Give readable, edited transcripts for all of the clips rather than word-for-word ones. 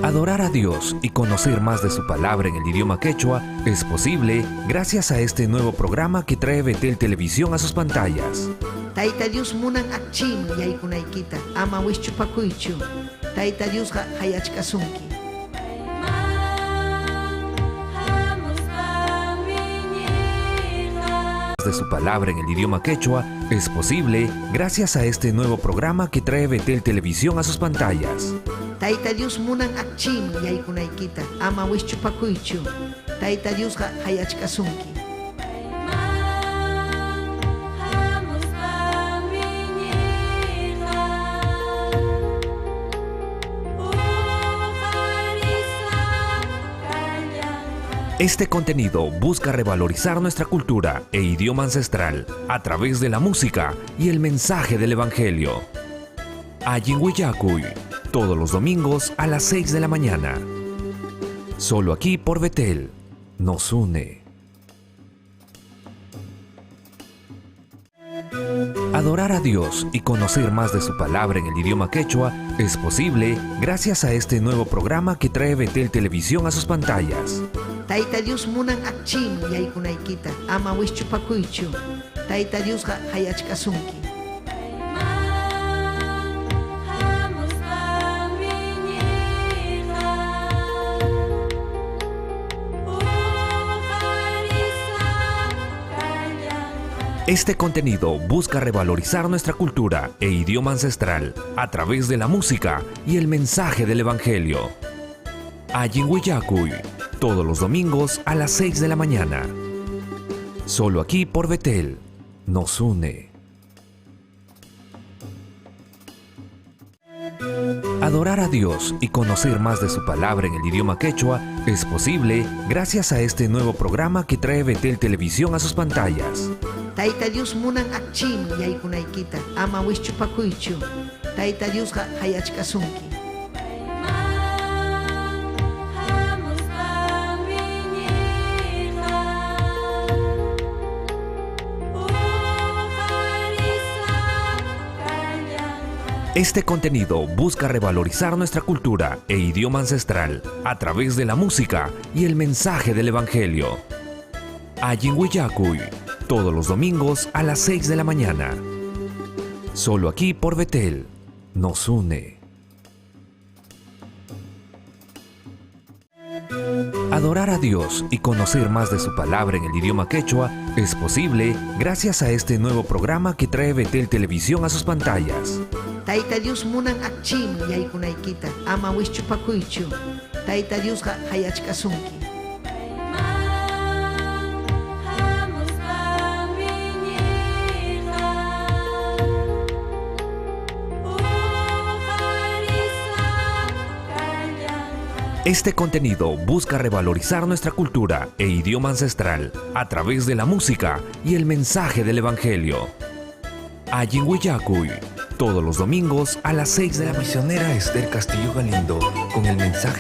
Adorar a Dios y conocer más de su palabra en el idioma quechua es posible gracias a este nuevo programa que trae Betel Televisión a sus pantallas. Tayta Dios munan akchiman yaykunaykita, ama wischupakuychu. Tayta Diosqa qayachkasunki. De su palabra en el idioma quechua es posible gracias a este nuevo programa que trae Betel Televisión a sus pantallas. Tayta Dios munan akchiman yaykunaykita, ama wischupakuychu. Tayta Diosqa qayachkasunki. Este contenido busca revalorizar nuestra cultura e idioma ancestral a través de la música y el mensaje del Evangelio. Allin Willakuy, todos los domingos a las 6 de la mañana. Solo aquí por Betel, nos une. Adorar a Dios y conocer más de su palabra en el idioma quechua es posible gracias a este nuevo programa que trae Betel Televisión a sus pantallas. Tayta Dios munan akchiman yaykunaykita, ama wischupakuychu. Tayta Diosqa qayachkasunki. Este contenido busca revalorizar nuestra cultura e idioma ancestral a través de la música y el mensaje del Evangelio. Allin Willakuy, todos los domingos a las 6 de la mañana. Solo aquí por Betel, nos une. Adorar a Dios y conocer más de su palabra en el idioma quechua es posible gracias a este nuevo programa que trae Betel Televisión a sus pantallas. Tayta Dios munan akchiman yaykunaykita, ama wischupakuychu. Tayta Diosqa qayachkasunki. Este contenido busca revalorizar nuestra cultura e idioma ancestral a través de la música y el mensaje del Evangelio. Allin Willakuy, todos los domingos a las 6 de la mañana. Solo aquí por Betel, nos une. Adorar a Dios y conocer más de su palabra en el idioma quechua es posible gracias a este nuevo programa que trae Betel Televisión a sus pantallas. Tayta Dios munan akchiman yaykunaykita, ama wischupakuychu. Tayta Diosqa qayachkasunki. Este contenido busca revalorizar nuestra cultura e idioma ancestral a través de la música y el mensaje del Evangelio. Allin Willakuy, todos los domingos a las 6 de la La misionera Esther Castillo Galindo con el mensaje.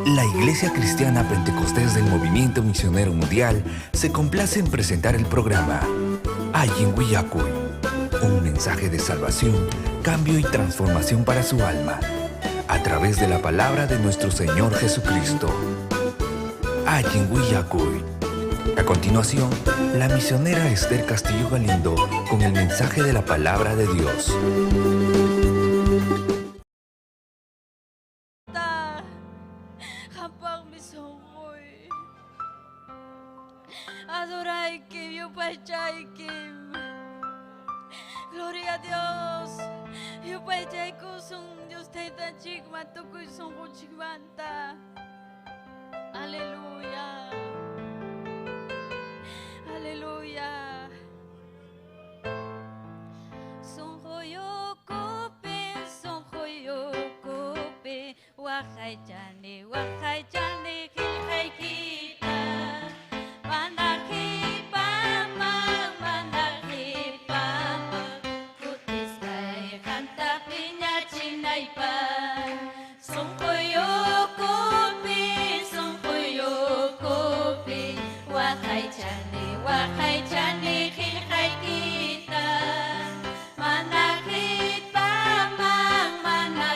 La Iglesia Cristiana Pentecostés del Movimiento Misionero Mundial se complace en presentar el programa Allin Willakuy, un mensaje de salvación, cambio y transformación para su alma, a través de la palabra de nuestro Señor Jesucristo. Allin Willakuy. A continuación, la misionera Esther Castillo Galindo con el mensaje de la palabra de Dios. Qhampaqmi sunquy. Adoraykim, yupaychaykim. Gloria a Dios. Yupaychaykusun Dios Taytanchikman tukuy sunqunchikmanta. Aleluya. Aleluya. Sunquyukupi, sunquyukupi, waqaychani, waqaychani qillqaykita. Mana qhipaman, mana qhipaman, kutisqay qamta phiñachinaypaq. Sunquyukupi, sunquyukupi, waqaychani, waqaychani qillqaykita. Mana qhipaman, mana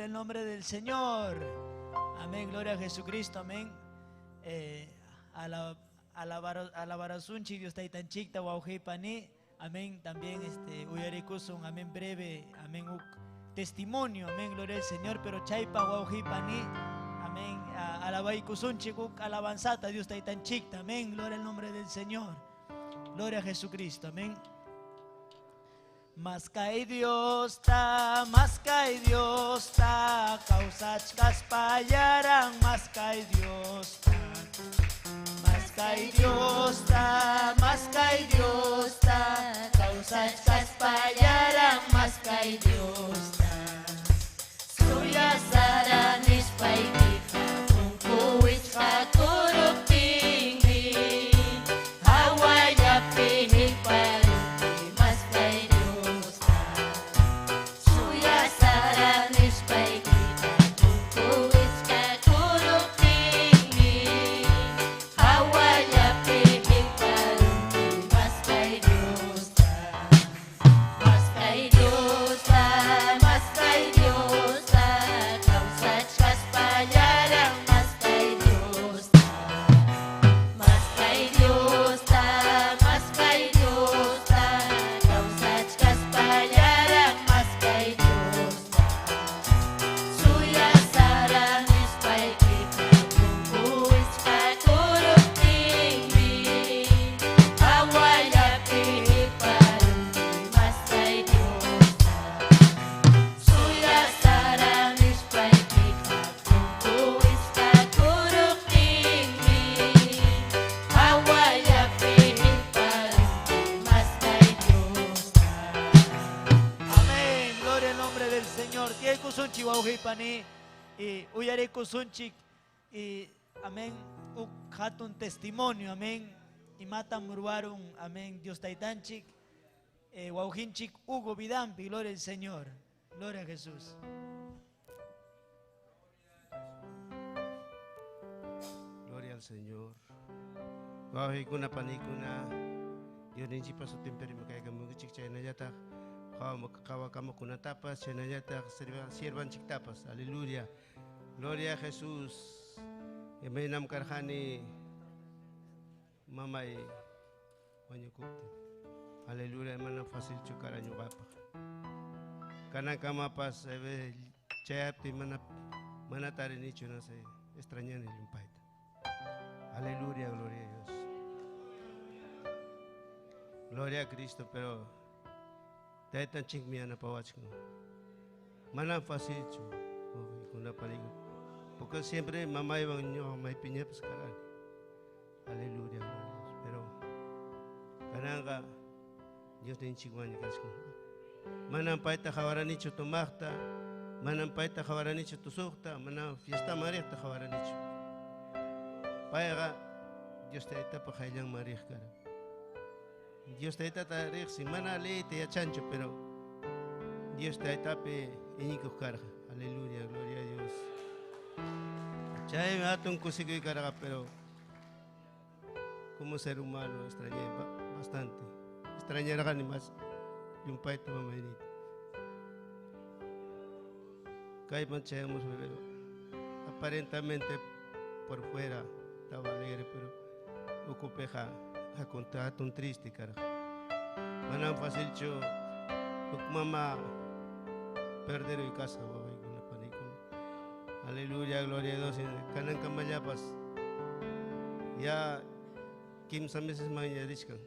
Gloria al nombre del Señor. Amén. Gloria a Jesucristo. Amén. Alabarasunchik Dios taytanchikta wawqipani. Amén. También uyarikusun. Amén. Breve. Amén. Uk testimonio. Amén. Gloria al Señor. Pero chaypa wawqipani. Amén. Alabaykusunchik uk alabanzata Dios taytanchikta. Amén. Gloria al nombre del Señor. Gloria a Jesucristo. Amén. Mas kay Dios ta, mas kay Dios ta, kawsachkas payaran, mas kay Dios ta. Mas kay Dios ta, mas kay Dios ta, kawsachkas payaran, mas kay Dios ta. Suya sara nispaykita, punkuwichqa kuruptinmi, hawallapi hiparunki, mas kay Dios ta. Suya sara nispaykita, punkuwichqa kuruptinmi, hawallapi hiparunki, mas kay Dios ta. Mas kay Dios ta, mas kay Dios ta, kawsachkas pallaran, mas kay Dios ta. Mas kay Dios ta, mas kay Dios ta, kawsachkas pallaran, mas kay Dios ta. Suya sara nispaykita, punkuwichqa kuruptinmi, hawallapi hiparunki, mas kay Dios ta. Suya sara nispaykita, punkuwichqa kuruptinmi, hawallapi hiparunki, mas kay Dios ta. Amén. Gloria al nombre del Señor. Tiyaykusunchik wawqipani y uyarikusunchik y amén. Uk hatun testimonio. Amén. Imatam ruwarun. Amén. Dios taytanchik. Wawqinchik Hugo Vidampi. Gloria al Señor. Gloria a Jesús. Gloria al Señor. Wawqikuna panikuna Diosninchikpa sutinpi rimakaykamunkichik chaynallataq qawakamukunatapas chaynallataq siervanchiktapas. Aleluya. Gloria a Jesús. Imaynam karqani mamay wañukuptin. Aleluya, mana facilchu kara ñuqapaq. Kanankamapas chayaptin mana tarinichu, no sé, extrañani llumpayta. Aleluya, gloria a Dios. Gloria a Cristo, pero taytanchikmi yanapawachkan. Manam facilchu, porque siempre mamaywan ñuqa maypiñapas karani. Aleluya, gloria a Dios. Pero kananqa Diosninchikwanña kachkan. Manam payta qawaranichu tomaqta, manam payta qawaranichu tusuqta, manam fiestaman riqta qawaranichu. Payqa Dios taytapa qayllanman riq kara. Dios taytata riqsin, mana leyta yachanchu, pero Dios taytapi iñikuq karqa. Aleluya, gloria a Dios. Chaymi hatun kusikuy karqa, pero como ser humano extrañé bastante. Extrañarqani más llumpayta mamayniyta. Kayman chayamos, pero aparentemente por fuera estaba alegre, pero ukupiqa hatun triste karqa. Manam facilchu huk mama perder casa, wawaykuna, panikuna. Aleluya, gloria a Dios. Kanankamallapas ya kimsa meses maña richkan.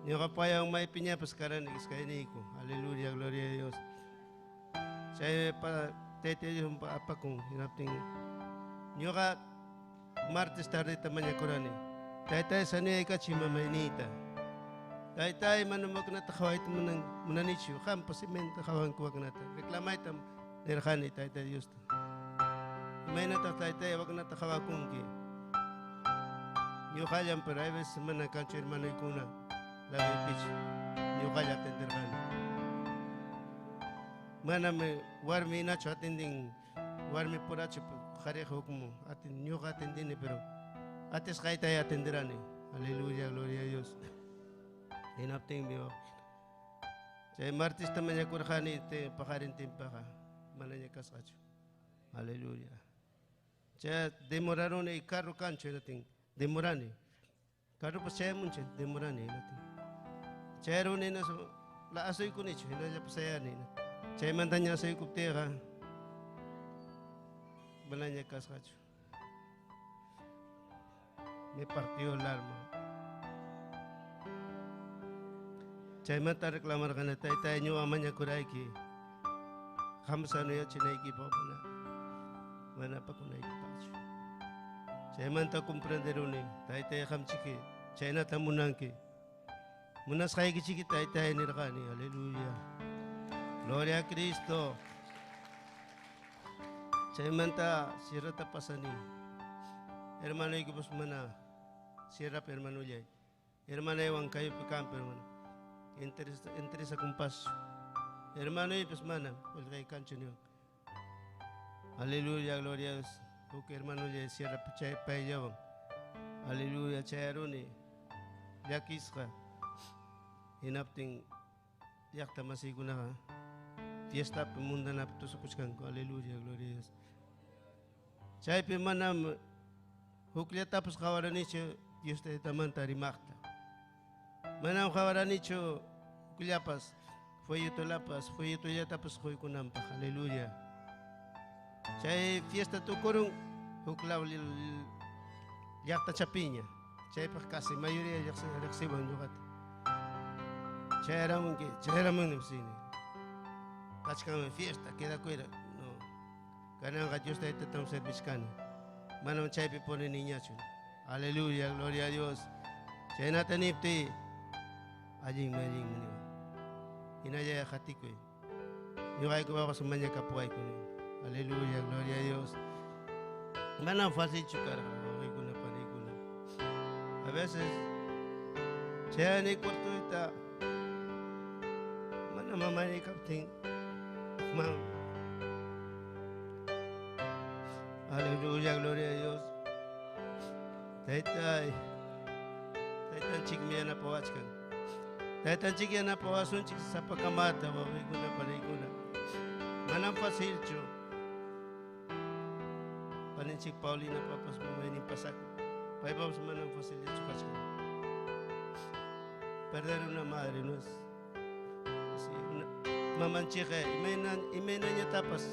Ñuqapayan maypiñapas karani iskayniyku. Aleluya, gloria a Dios. Chay pa tayta Dios apakun hinaptin ñuqa martes tardeta mañakurani. Taytay sanuyaykachiy mamayniyta. Taytay manam wakunata qhawayta munanichu. Qampa cemento qhawanku wakunata. Reclamayta nirqani Tayta Diosta. Imaynataq taytay wakunata qhawakunki. Ñuqallam, pero hay veces mana kanchu hermanoykuna laduypichu. Ñuqalla atenderqani. Manam warmi hinachu atendin, warmi purachu qhariqa hukmu ñuqa atendini, pero atisqayta atenderani. Aleluya, gloria a Dios. Hinaptinmi chay martesta mañakurqani paqarintinpaqa. Manaña kasqachu. Aleluya. Chay demoraruni carro kanchu hinatin demorani. Carropas chayamunchu demorani hinatin. Chayaruni hinaspa la asuykunichu hinallapas sayani. Chaymantaña asuykuptiyqa manaña kasqachu. Me partió el alma. Chaymanta reclamarqani taytay ñuqa mañakurayki. Qam sanoyachinaykipaq mana mana apakunaykipaqchu. Chaymanta comprenderuni taytay qamchiki chaynata munanki. Munasqaykichiki taytay nirqani. Aleluya. Gloria a Cristo. Chaymanta sierrata pasani. Hermanoykipas mana sierrapi hermanollay. Hermanaywan kaypi kampi hermano. Interesa kumpas. Hermanoypas mana qillqay kanchu niwan. Aleluya, gloria a Dios. Huk hermanollay sierrapi chay payllawan. Aleluya, chayaruni. Llakisqa. Hinaptin llaqta masiykunaqa fiestapi mundanapi tusukuchkanku. Aleluya, gloria a Dios. Chaypi manam hukllatapas qawaranichu Dios Taytamanta rimaqta. Manam qawaranichu hukllapas folletolapas, folletollatapas quykunanpaq. Aleluya. Chay fiesta tukurun huk law llaqta chapiña. Chaypaq casi mayoría riqsiwan ñuqata. Chayaramunki, chayaramunni sini. Kachkanmi fiesta, quedakuyra. No. Kananqa Dios Taytatam servichkani. Manam chaypi pone niñachu. Aleluya, gloria a Dios. Chaynata niptiy allinmi allinmi niwan. Hinallaya qatikuy. Ñuqaykupapas mañakapuwayku niwan. Aleluya, gloria a Dios. Manam facilchu karqa wawqiykuna paniykuna. A veces chayani cuartoyta mana mamani kaptin man. Aleluya, gloria a Dios. Taytay, taytanchikmi yanapawachkan. Taytanchik yanapawasunchik sapakamata wawqiykuna paniykuna. Manam facilchu. Paninchik Paulina papas mamaynin pasakun. Paypapas manam facilchu kachkan. Perder una madre no es así. Una, mamanchikqa imayna imaynañatapas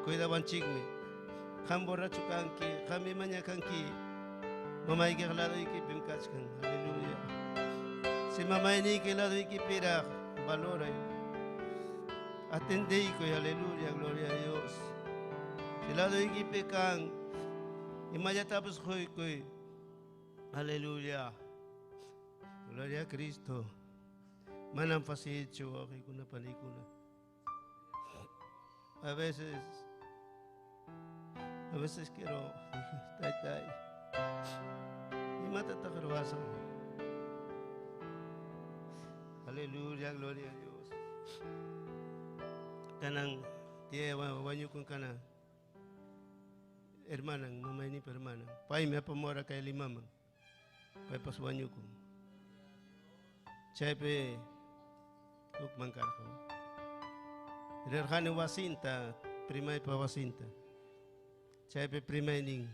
cuidawanchikmi. Qam borracho kanki, qam imaña kanki, mamaykiq ladoykipim kachkan. Aleluya. Si mamayniyki ladoykipiraq valoray. Atendeykuy, aleluya, gloria a Dios. Si ladoykipi kan, imallatapas quykuy. Aleluya. Gloria a Cristo. Manam facilchu wawqiykuna paniykuna. A veces quiero, taytay, imatataq ruwasaq. Aleluya, gloria a Dios. Kanan tiyay wañukun kana hermanan, mamaynipa hermanan. Paymi apamura kay Limaman. Paypas wañukun. Chaypi hukman karqa. Rirqani wasinta, primaypa wasinta. Chaypi primaynin.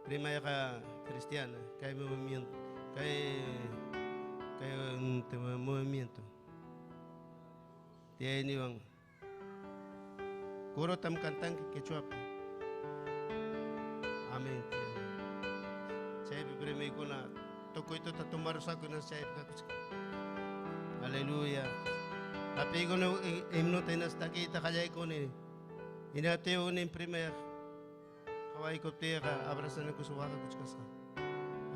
Primayqa cristiana, kay movimiento, kay movimiento. Tiyayniwan corotam cantanki quechuapi. Amén. Chaypi primaykuna tukuytuta tomarusqaku hinaspa chaypi kakuchkan. Aleluya. Apiykuna himnota hinaspa takiyta qallaykuni. Hinaptin primayaq qawaykuptiyqa abrazanakuspa waqakuchkasqa.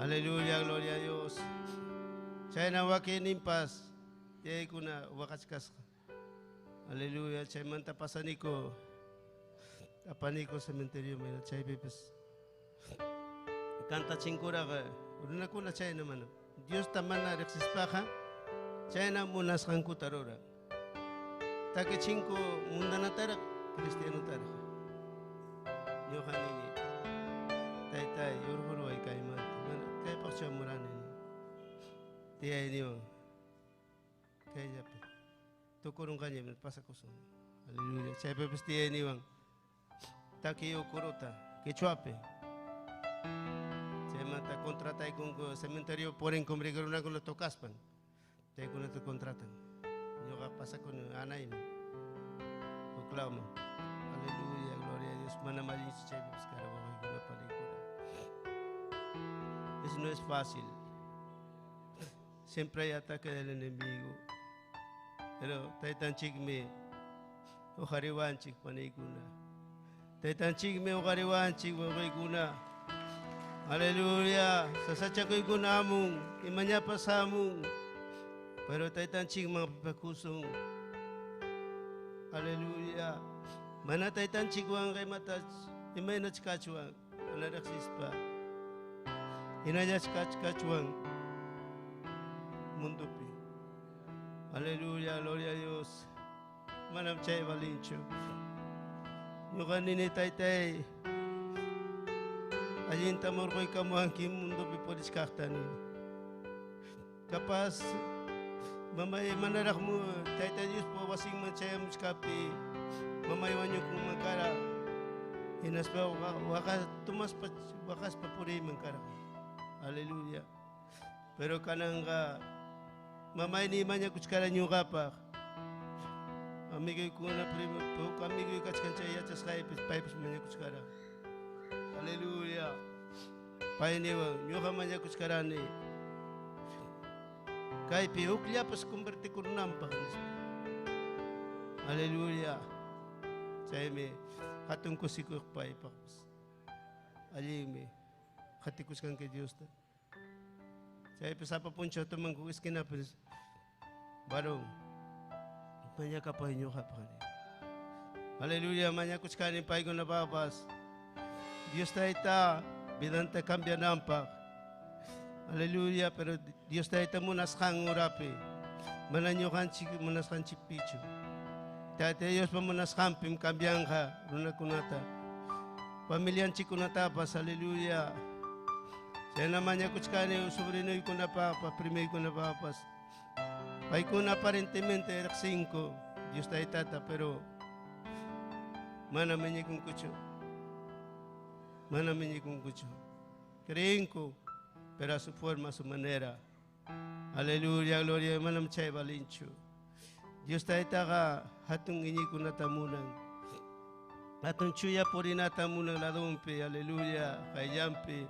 Aleluya, gloria a Dios. Chayna wakinninpas tiyaykuna waqachkasqa. Aleluya, chaymanta pasaniku apaniku cementerio chaypipas kantachinkuraqa runakuna chayna mana Diosta mana riqsispaqa chayna munasqankuta ruran. Takichinku mundanataraq cristianotaraq. Ñuqa nini taytay urquruway kaymanta mana kaypaqchu hamurani nini. Tiyay niwan kayllapi tukurunqaña pasakusun. Aleluya. Chaypipas tiyayniwan takiy ukuruta quechuapi. Chaymanta contrataykunku cementerio purin cumbrigurunakuna tocaspan. Chaykunata contratan. Ñuqa pasakuni anayman. Huklawman. Aleluya, gloria a Dios. Manam allinchu chaypipas kara wawaykuna paniykuna. Eso no es fácil. Siempre hay ataque del enemigo. Pero taytanchikmi uqariwanchik paniykuna. Taytanchikmi uqariwanchik wawqiykuna. Aleluya. Sasachakuykuna hamun, imañapas hamun. Pero taytanchikman hapipakusun. Aleluya. Mana taytanchikwanqa imatach imaynach kachwan mana riqsispa. Hinallach kachwan mundopi. Aleluya, gloria a Dios. Manam chay valinchu. Ñuqa nini taytay allinta murquykamuwanki mundopi purichkaqta nini. Capaz mamay manaraq tayta Diospa wasinman chayamuchkaptiy mamay wañukunman kara hinaspa waqa tumaspa waqaspa puriyman karqa. Aleluya. Pero kananqa mamayniy mañakuchkara ñuqapaq. Amiguykuna primo huk amiguy kachkan chay yachasqaypis paypas mañakuchkara. Aleluya. Pay niwan ñuqa mañakuchkarani kaypi hukllapas convertikunanpaq nispa. Aleluya. Chaymi hatun kusikuq paypaqpas. Allinmi qatikuchkanki Diosta. Chaypi sapa punchaw tumanku esquinapi varón mañakapay ñuqapaq nini. Aleluya, mañakuchkani paykunapapas. Dios tayta vidanta cambiananpaq. Aleluya, pero Dios tayta munasqan urapi. Mana ñuqanchik munasqanchikpichu. Tayta Diospa munasqanpim cambianqa runakunata. Familianchikkunatapas, aleluya. Chayna mañakuchkani sobrinuykunapapas, primuykunapapas. Paykuna aparentemente riqsinku Dios taytata, pero mana mañakunkuchu. Mana mañakunkuchu. Creenku, pero a su forma, a su manera. Aleluya, gloria, manam chay valinchu. Dios taytaqa hatun iñiykunata munan. Hatun chuya purinata munan ladunpi, aleluya, qayllanpi.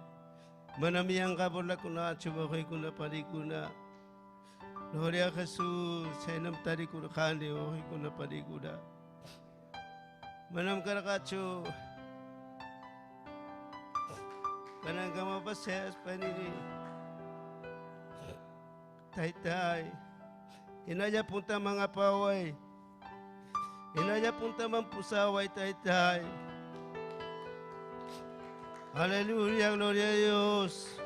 Manam yanqa burlakunachu wawqiykuna paniykuna. Gloria a Jesús, chaynam tarikurqani wawqiykuna paniykuna. Manam karqachu. Kanankamapas chayaspa nini. Taytay, hinalla puntaman apaway. Hinalla puntaman pusaway, taytay. Aleluya, gloria a Dios.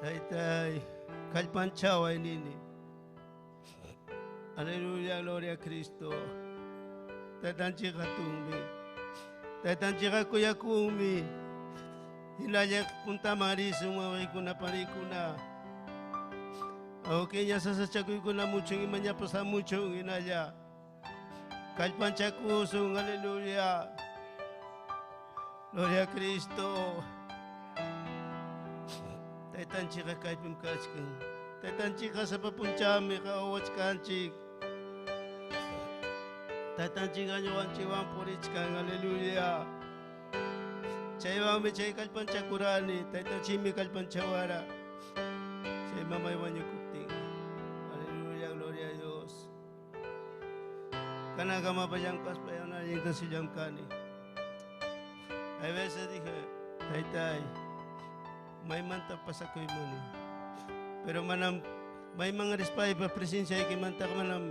Taytay, kallpanchaway nini. Aleluya, gloria a Cristo. Taytanchik hatunmi. Taytanchikqa kuyakunmi. Hinalla puntaman risun wawaykuna paniykuna. Awkiña sasachakuykuna muchun imañapas hamuchun hinalla. Kallpanchakusun, aleluya. Gloria a Cristo. Taytanchikqa kaypim kachkan. Taytanchikqa sapa punchawmi qawachkanchik. Taytanchikqa ñuqanchikwan purichkan, aleluya. Chaywanmi chay kallpanchakurani, taytanchikmi kallpanchawara. Chay mamay wañukuptin. Aleluya, gloria a Dios. Kanankamapas llamk'aspa allinta si llamk'ani. Hay veces dije, taytay, maymanta pasakuymani. Pero manam mayman rispaypa presenciaykimantaqa manam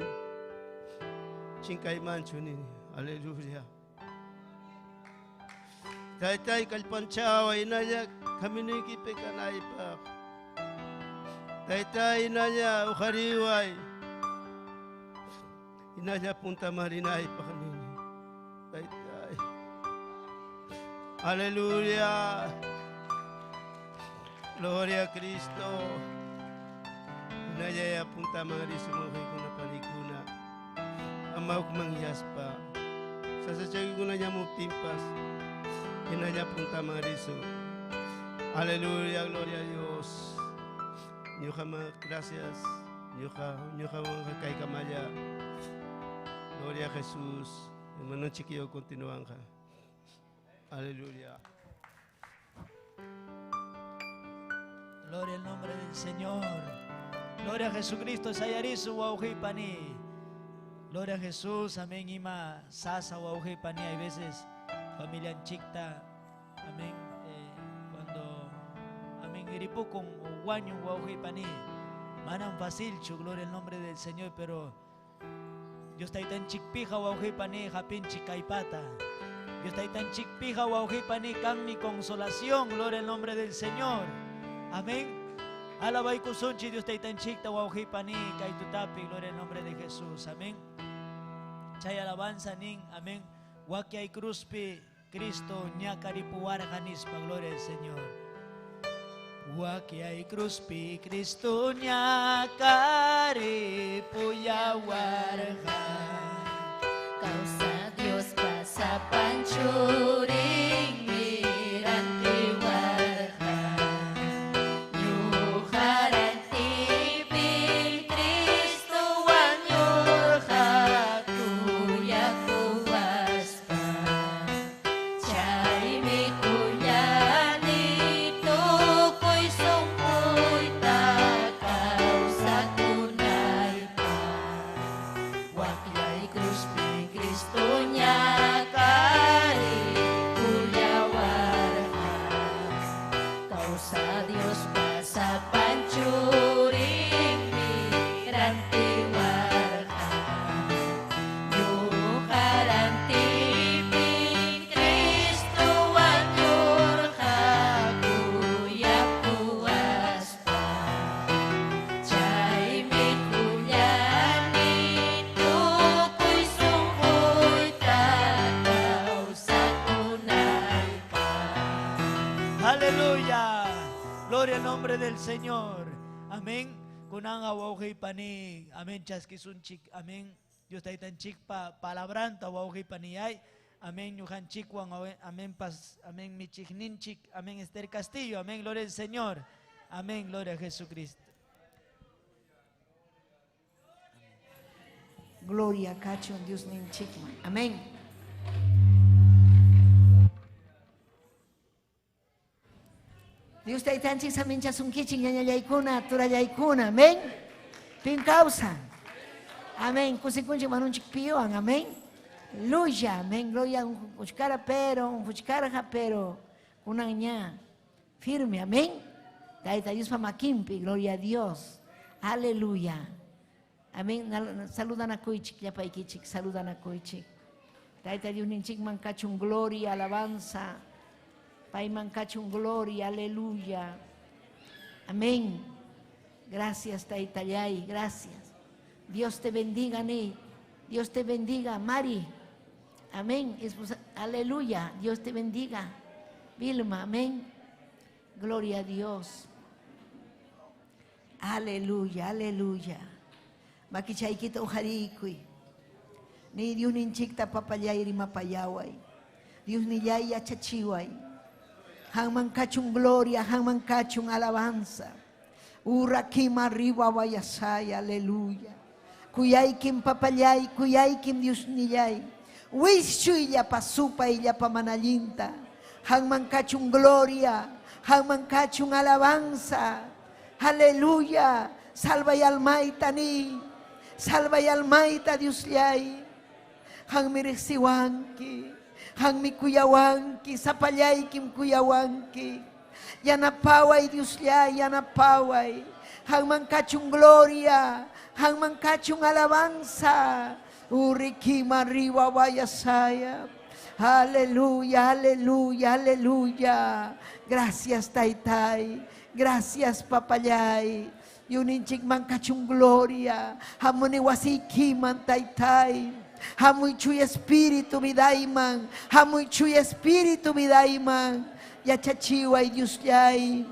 chinkaymanchu nini. Aleluya. Taytay kallpanchaway hinalla caminuykipi kanaypaq. Taytay hinalla uqariway. Hinalla puntaman rinaypaq nini. Taytay. Aleluya. Gloria a Cristo. Hinalla puntaman risun wawqiykuna paniykuna. Ama hukmanyaspa. Sasachakuykuna llamuptinpas hinalla puntaman risun. Aleluya, gloria a Dios. Ñuqaman gracias. Ñuqa ñuqawanqa kaykamalla. Gloria a Jesús. Hermanonchik yo continúanja. Aleluya. Gloria al nombre del Señor. Gloria a Jesucristo. Sayarisu wawqipani. Gloria a Jesús. Amén. Ima sasa wawqipani. Hay veces familianchikta. Amén. Cuando amén ripukun o wañun wawqipani. Manam facilchu. Gloria al nombre del Señor. Pero Dios taytanchikpiqa wawqipani hapinchik kallpata. Dios taytanchikpiqa wawqipani kan mi consolación. Gloria al nombre del Señor. Amén. Alabaykusunchik Dios taytanchikta wawqipani kay tutapi. Gloria al nombre de Jesús. Amén. Chay alabanza nin. Amén. Wakyay cruzpi Cristo ñakaripuwarqa nispa. Gloria al Señor. Wakyay cruzpi Cristo ñakaripuyawarqa. Kawsa Dios pasapan churinmi rantiwarqa. Ñuqarantipim Cristo wañurqa kuyakuwaspa. Chaymi kuyani tukuy sunquyta kawsakunaypaq. Wakyay cruzpi Cristo ñakaripuyawarqa. Kawsa Dios pasapan churinmi rantiwarqa. Ñuqarantipim Cristo wañurqa kuyakuwaspa. Chaymi kuyani tukuy sunquyta kawsakunaypaq. Aleluya. Gloria al nombre del Señor. Amén. Kunanqa wawqipani. Amén. Chaskisunchik. Amén. Dios taytanchikpa palabranta wawqipaniyay. Amén. Ñuqanchikwan. Amén. Pas, amén. Michikninchik. Amén. Esther Castillo. Amén. Gloria al Señor. Amén. Gloria a Jesucristo. Gloria kachun Dios ninchikman. Amén. Dios taytanchik saminchasunkichik ñañallaykuna, turallaykuna. Amén. Pin causa. Amén. Kusikunchik manunchik piwan. Amén. Luya. Amén. Gloria un kuchkara pero, un kuchkaraja pero, una ña firme. Amén. Tayta Dios pamaquimpi. Gloria a Dios. Aleluya. Amén. Saludan a kuychik, llapaykichik, saludan a kuychik. Tayta Dios ninchik mankachun gloria, alabanza. Pay mankachun gloria, aleluya. Amén. Gracias, Taytayay, gracias. Dios te bendiga, Ney. Dios te bendiga, Mari. Amén. Esposa, aleluya. Dios te bendiga. Vilma, amén. Gloria a Dios. Aleluya, aleluya. Makichaykita ujarikuy. Ni Dios ninchikta papayay rimapayaway. Dios nillay yachachiway. Hanman kachun gloria, hanman kachun alabanza. Urakima arriba vayasay, aleluya. Kuyaykim papayay, kuyaykim Dios nillay. Wischuy pasupa y pamanallinta. Hanman kachun gloria, hanman kachun alabanza. Aleluya. Salva y almaita ni. Salva y almaita Dios yay. Hanmi riqsiwanki. Hanmi kuyawanki, sapallaykim kuyawanki. Yanapaway Dios yay, yanapaway. Hanman kachun gloria, hanman kachun alabanza. Urikima arriba vayasaya. Aleluya, aleluya, aleluya. Gracias, Taytay. Gracias, Papayay. Yuninchik man kachun gloria. Hamuni wasikiman, Taytay. Hamuy chuy espíritu vidayman. Hamuy chuy espíritu vidayman. Yachachiway Dios yay.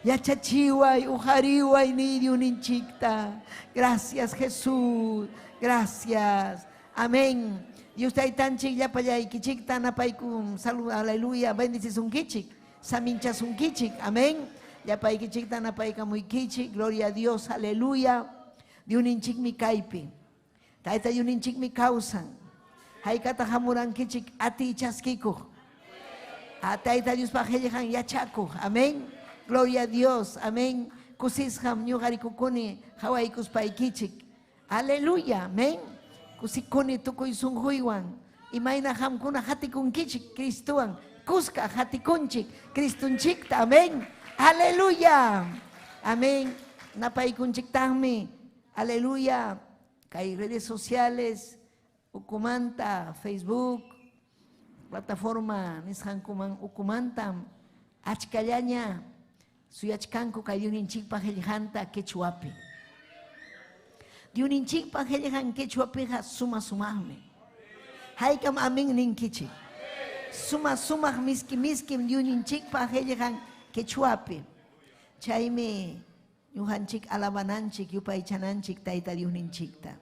Yachachiway, ujariway ni yuninchikta. Gracias, Jesús. Gracias. Amén. Dios taytanchik llapallaykichikta napaykum salud, aleluya, bendicisunkichik, saminchasunkichik. Amén. Llapaykichikta napaykamuykichik, gloria a Dios, aleluya. Diuninchikmi kaypi. Tayta diuninchikmi kawsan. Haykata hamurankichik ati chaskikuq. A tayta Diospaq qillqan yachakuq. Amén. Gloria a Dios. Amén. Kusisqam ñuqarikukuni hawaykuspaykichik. Aleluya. Amén. Kusikuni tukuy sunquywan. Imayna qamkuna hatikunkichik Cristowan. Kuska hatikunchik Cristunchikta. Amén. Aleluya. Amén. Napaykunchiktaqmi. Aleluya. Kay redes sociales, Ukumanta, Facebook, plataforma nisqankuman ukumantam achkallaña suyachkanku kay Dyuninchikpa qillqanta quechuapi. Dyuninchikpa qillqan quechuapiqa suma sumaqmi. Haykam amén ninkichik. Suma sumaq miski miskim Dyuninchikpa qillqan quechuapi. Chaymi ñuqanchik alabananchik yupaychananchik Tayta Dyusninchikta.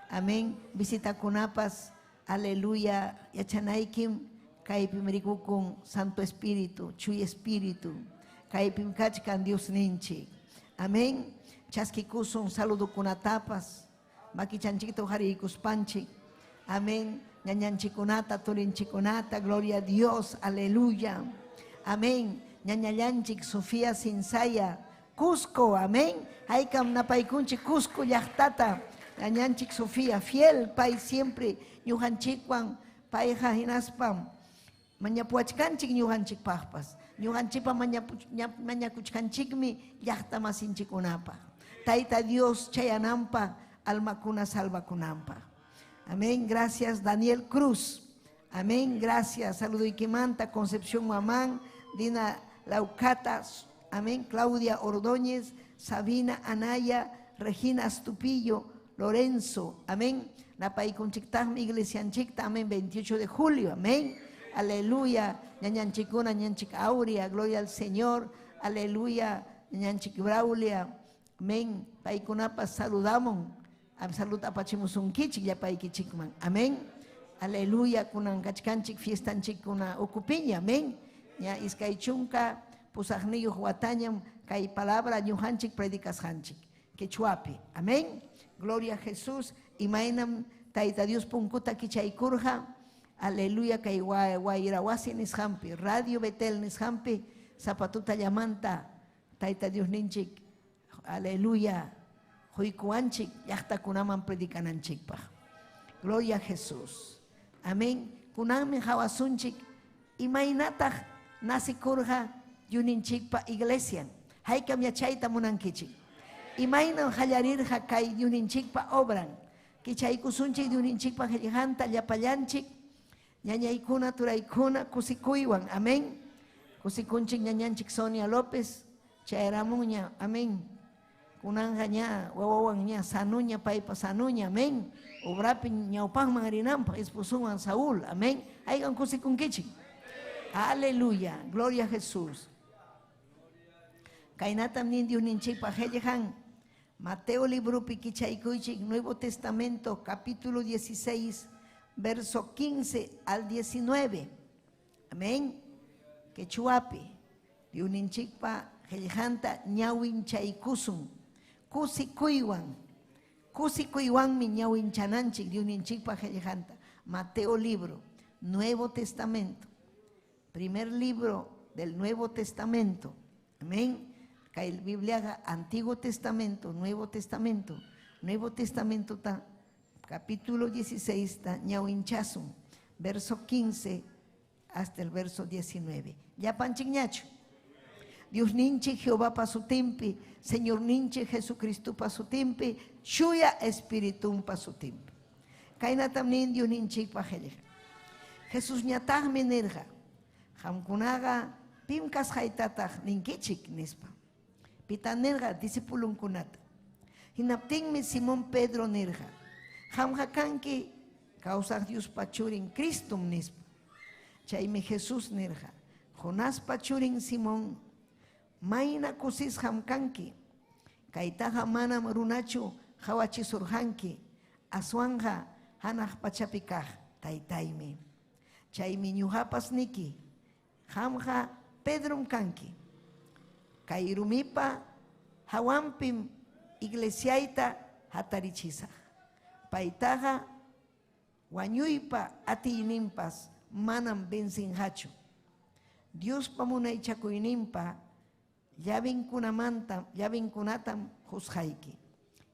Amén. Visitakunapas, aleluya, yachanaykim kaypim rikukun Santo Espíritu, Chuy Espíritu. Kaypim kachkan Diosninchik. Amén. Chaskikusun saludukunatapas, makichanchikta uqariykuspanchik. Amén. Ñañanchikunata, turinchikunata, gloria a Dios, aleluya. Amén. Ñañallanchik, Sofía Sinsaya, Cusco, amén. Haykam napaykunchik Cusco llaqtata. Ñañanchik Sofía, fiel, pay siempre, ñuqanchikwan, payqa hinaspam mañapuwachkanchik ñuqanchikpaqpas. Ñuqanchikpa mañakuchkanchikmi llaqta masinchikunapaq. Tayta Dios chayananpaq, almakuna salvakunanpaq. Amén, gracias Daniel Cruz. Amén, gracias. Saludo Iquimanta, Concepción Mamán, Dina Laucata, amén, Claudia Ordóñez, Sabina Anaya, Regina Astupillo, Lorenzo, amén. Napaykunchiktaqmi iglesianchikta, amén, 28 de julio, amén. Aleluya, ñañanchikuna, ñanchik Aurea, gloria al Señor, aleluya, ñañanchik Braulia, amén. Paykunapas saludamos, salud apachimusunkichik, llapaykichikman, amén. Aleluya, kunan kachkanchik, fiestanchikuna ukupiña, amén. Ña iskay chunka, pusaqniyuq watañam, kay palabra ñuqanchik predicasqanchik, quechuapi, amén. Gloria a Jesús, imaynam Tayta Dios punkuta kichaykurqa, aleluya, kay wayrawasi nisqanpi, Radio Betel nisqanpi, zapatuta llamanta, Tayta Dios ninchik, aleluya, huykuwanchik, llaqtakunaman predicananchikpaq. Gloria a Jesús. Amén. Kunanmi hawasunchik, imaynataq nasikurqa Dyuninchikpa iglesian. Haykam yachayta munankichik. Imaynam qallarirqa kay Dyuninchikpa obran. Kichaykusunchik Dyuninchikpa qillqanta llapallanchik, ñañaykuna, turaykuna, kusikuywan. Amén. Kusikunchik ñañanchik Sonia López, chayaramunña. Amén. Kunanja ña, wawawan ña, sanuña, paypa sanuña. Amén. Obrapi ñawpaqman rinanpaq, esposuwan Saúl. Amén. Haykan kusikunkichik. Aleluya. Gloria a Jesús. Kaynatam nin Dyusninchikpa qillqan. Mateo libropi kichaykuychik, Nuevo Testamento, capítulo 16, verso 15 al 19. Amén. Quechuapi, Dyusninchikpa qillqanta ñawinchaykusun. Kusikuywan. Kusikuywanmi ñawinchananchik Dyusninchikpa qillqanta. Mateo libro, Nuevo Testamento. Primer libro del Nuevo Testamento. Amén. Kay Bibliaqa Antiguo Testamento, Nuevo Testamento. Nuevo Testamento ta, capítulo 16 ta ñawinchasun, verso 15 hasta el verso 19. Llapanchikñachu. Dios ninchik Jehová pasutimpi, Señor ninchik Jesucristo pasutimpi, Chuya Espiritum pasutimpi. Kaynatam nin Dios ninchikpa qillqa. Jesús ñataqmi nirqa, qamkunaqa pim kasqaytataq ninkichik nispa. Pita nirqa discipulunkunata. Hinaptinmi Simón Pedro nirqa, qamqa kanki kawsaq Diospa churin Cristum nispa. Chaymi Jesús nirqa, Jonaspa churin Simón, mayna kusisqam kanki, kaytaqa manam runachu qawachisurqanki, aswanqa Hanaq pachapi kaq Taytaymi. Chaymi ñuqapas niki, qamqa Pedrom kanki. Kay rumipa hawanpim iglesiayta hatarichisaq. Paytaqa wañuypa atiyninpas manam vencinqachu. Diospa munaychakuyninpa llavinkunamanta llavinkunatam qusqayki.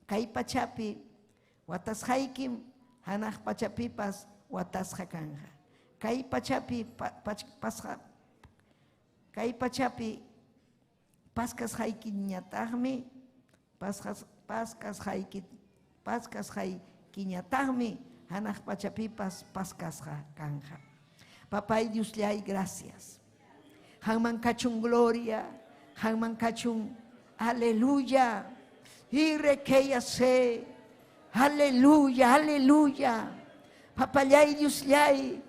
Kay pachapi watasqaykim hanaq pachapipas watasqa kanqa. Kay pachapi pasqa kay pachapi paskasqaykiñataqmi pasqas paskasqayki paskasqaykiñataqmi hanaq pachapipas paskasqa kanqa. Papay Diosllay, gracias. Qanman kachun gloria, qanman kachun aleluya. Y se. Aleluya, aleluya. Papallay Diosllay,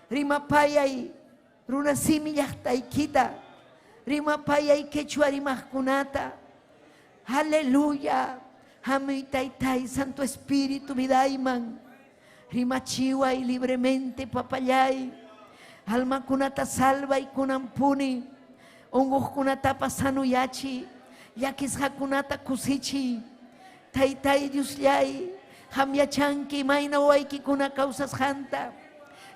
rimapayay runasimi llaqtaykita, rimapayay quechua rimaqkunata. Aleluya. Hamuy taytay, Santo Espíritu vidayman. Rimachiway libremente, papallay. Almakunata salvay kunampuni. Unquqkunatapas sanuyachi. Llakisqakunata kusichiy. Taytay Diosllay, qam yachanki imayna wawaykikuna kawsasqanta.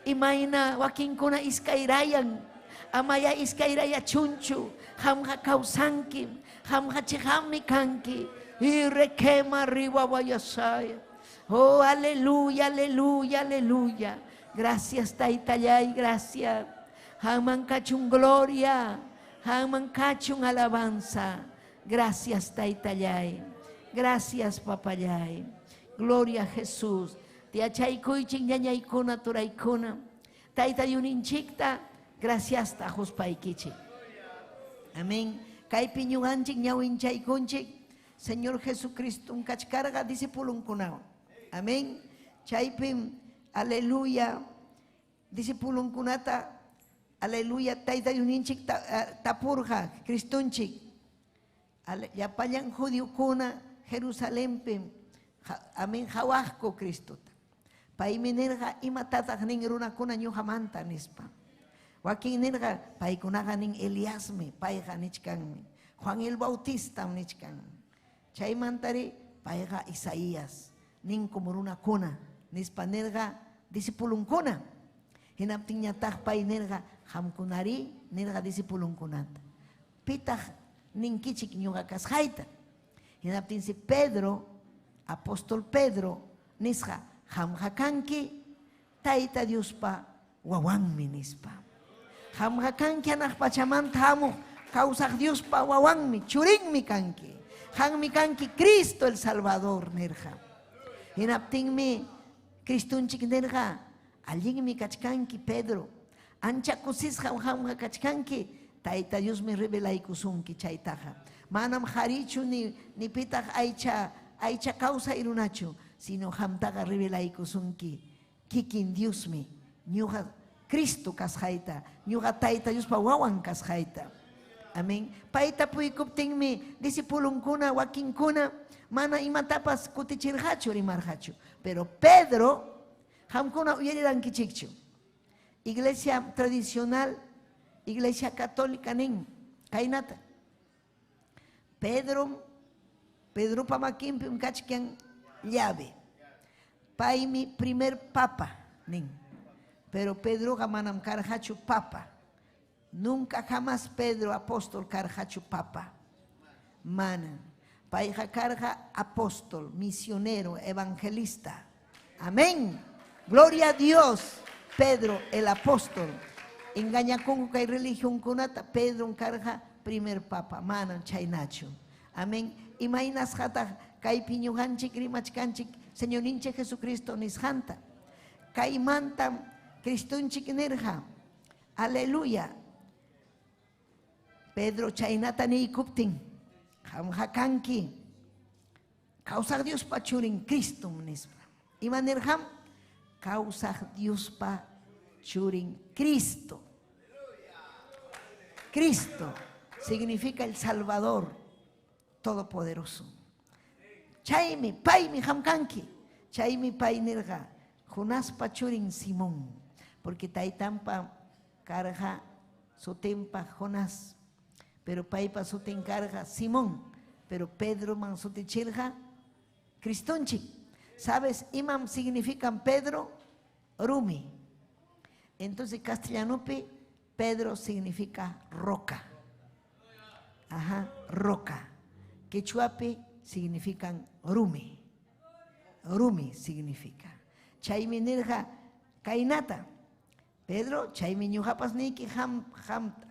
Imayna wakinkuna iskayrayan. Amaya iskayrayachunchu. Qamqa kawsankim. Qamqa chiqammi kanki. Y requema riwawayasaya. Oh, aleluya, aleluya, aleluya. Gracias, Taytallay, gracias. Qamman kachun gloria. Qamman kachun alabanza. Gracias, Taytallay. Gracias, papallay. Gloria a Jesús. Tiyachaykuychik ñañaykuna turaykuna. Tayta Diosninchikta graciasta quspaykichik. Amén. Kaypi ñuqanchik ñawinchaykunchik Señor Jesucristo kachkarqa discipulunkunawan. Amén. Chaypim, aleluya, discipulunkunata, aleluya, Tayta Diosninchik tapurqa, Cristonchik. Llapallan judiokuna Jerusalenpim, amén, hawaqku Cristota. Paymi nirqa, imatataq nin runakuna ñuqamanta nispa. Wakin nirqa, paykunaqa nin Eliasmi, payqa nichkanmi. Juan el Bautistam nichkan. Chaymantari payqa Isaías, nin como runakuna, nispa nirqa discipulunkuna. Hinaptinñataq pay nirqa, qamkunari nirqa discipulunkunata. Pitaq ninkichik ñuqa kasqayta. Hinaptinsi Pedro, apóstol Pedro, nisqa, qamqa kanki Tayta Diospa wawanmi nispa. Qamqa kanki hanaq pachamanta hamuq kawsaq Diospa wawanmi, churinmi kanki. Qammi kanki Cristo el Salvador nirqa. Hinaptinmi Cristonchik nirqa, allinmi kachkanki Pedro. Ancha kusisqam qamqa kachkanki, Tayta Diosmi revelaykusunki chaytaqa. Manam qarichu ni ni pitaq aycha aycha kawsay runachu, sino qamtaqa revelaykusunki kikin Diosmi, ñuqa Cristo kasqayta, ñuqa Tayta Diospa wawan kasqayta. Amén. Payta puykuptinmi discipulunkuna, wakinkuna mana imatapas kutichirqachu, rimarqachu. Pero Pedro, qamkuna uyarirankichikchu. Iglesia tradicional, Iglesia católica nin, kaynata. Pedro, Pedropa makinpim kachkan llave. Paymi primer papa nin. Pero Pedroqa manam karqachu papa. Nunca jamás Pedro apóstol karqachu papa. Mana. Payqa karqa apóstol, misionero, evangelista. Amén. Gloria a Dios. Pedro el apóstol. Engañakunku kay religionkunata Pedro karqa primer papa. Manam chaynachu. Amén. Imaynasqataq kaypi ñuqanchik rimachkanchik Señorninchik Jesucristo nisqanta. Kaymantam Cristonchik nirqa. Aleluya. Pedro chaynata niykuptin, qamqa kanki kawsaq Diospa churin Cristom nispa. Ima nirqam? Kawsaq Diospa churin Cristo. Cristo significa el Salvador Todopoderoso. Chaymi, paymi qam kanki. Chaymi pay nirqa, Jonaspa churin Simón, porque taytanpa karqa sutinpa Jonás, pero paypa sutin karqa Simón, pero Pedroman sutichirqa Cristonchik. ¿Sabes imam significan Pedro? Rumi. Entonces castellanopi Pedro significa roca. Ajá, roca. Quechuapi significan rumi. Rumi significa. Chaymi nirqa kaynata. Pedro, chaymi ñuqapas niyki ham hamta.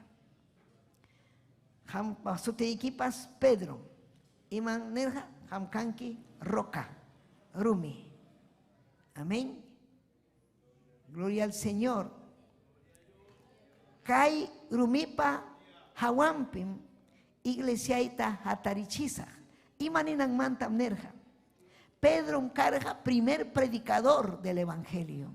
Hampa sutiykipas Pedro. Iman nirqa ham kanki roca, rumi. Amén. Gloria al Señor. Kay rumipa hawampim iglesiayta hatarichisaq. Ima ninanmantam nirqa. Pedro karqa primer predicador del evangelio.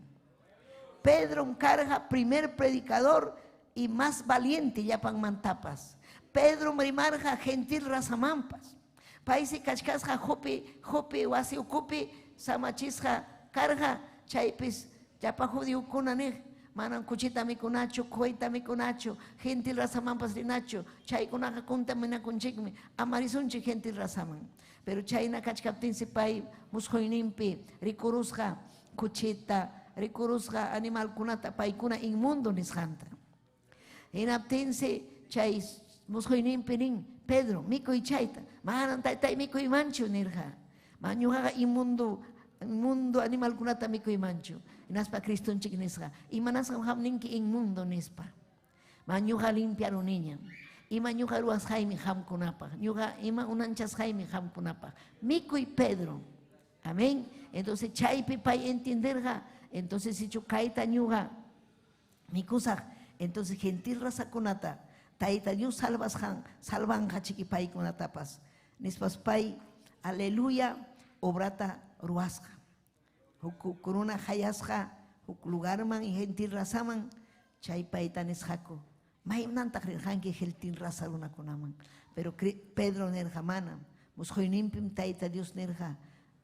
Pedro karqa primer predicador y más valiente llapanmantapas. Pedro rimarqa gentil razamanpas. Paysi kachkasqa Jope, Jope wasi ukupi samachisqa karqa chaypis llapa judiokuna niq manam kuchita mikunachu, quyta mikunachu, gentil razamanpas rinachu, chaykunaqa contaminakunchikmi, amarisunchik gentil razaman. Pero chayna kachkaptinsi pay musquyninpi rikurusqa kuchita, rikurusqa animalkunata paykuna inmundo nisqanta. Hinaptinsi chay musquyninpi nin, Pedro, mikuy chayta, manam taytay mikuymanchu nirqa. Mañuqaqa inmundo inmundo animalkunata mikuymanchu. Hinaspa Cristonchik nisqa, imanasqam qam ninki inmundo nispa. Mañuqa limpiaruniñam. Ima ñuqa ruwasqaymi qamkunapaq, ñuqa ima unanchasqaymi qamkunapaq. Mikuy Pedro. Amén. Entonces chaypi pay entenderqa, entonces sichu kayta ñuqa mikusaq, entonces gentil razakunata Tayta Dios salvasqan, salvanqa chiki paykunatapas. Nispas pay, aleluya, obrata ruwasqa. Huk kuruna hayasqa, huk lugarman y gentil razaman, chay payta nisqaku. Maymantaq rirqanki gentil raza runakunaman. Pero Pedro nirqa manam. Musquyninpim Tayta Dios nirqa,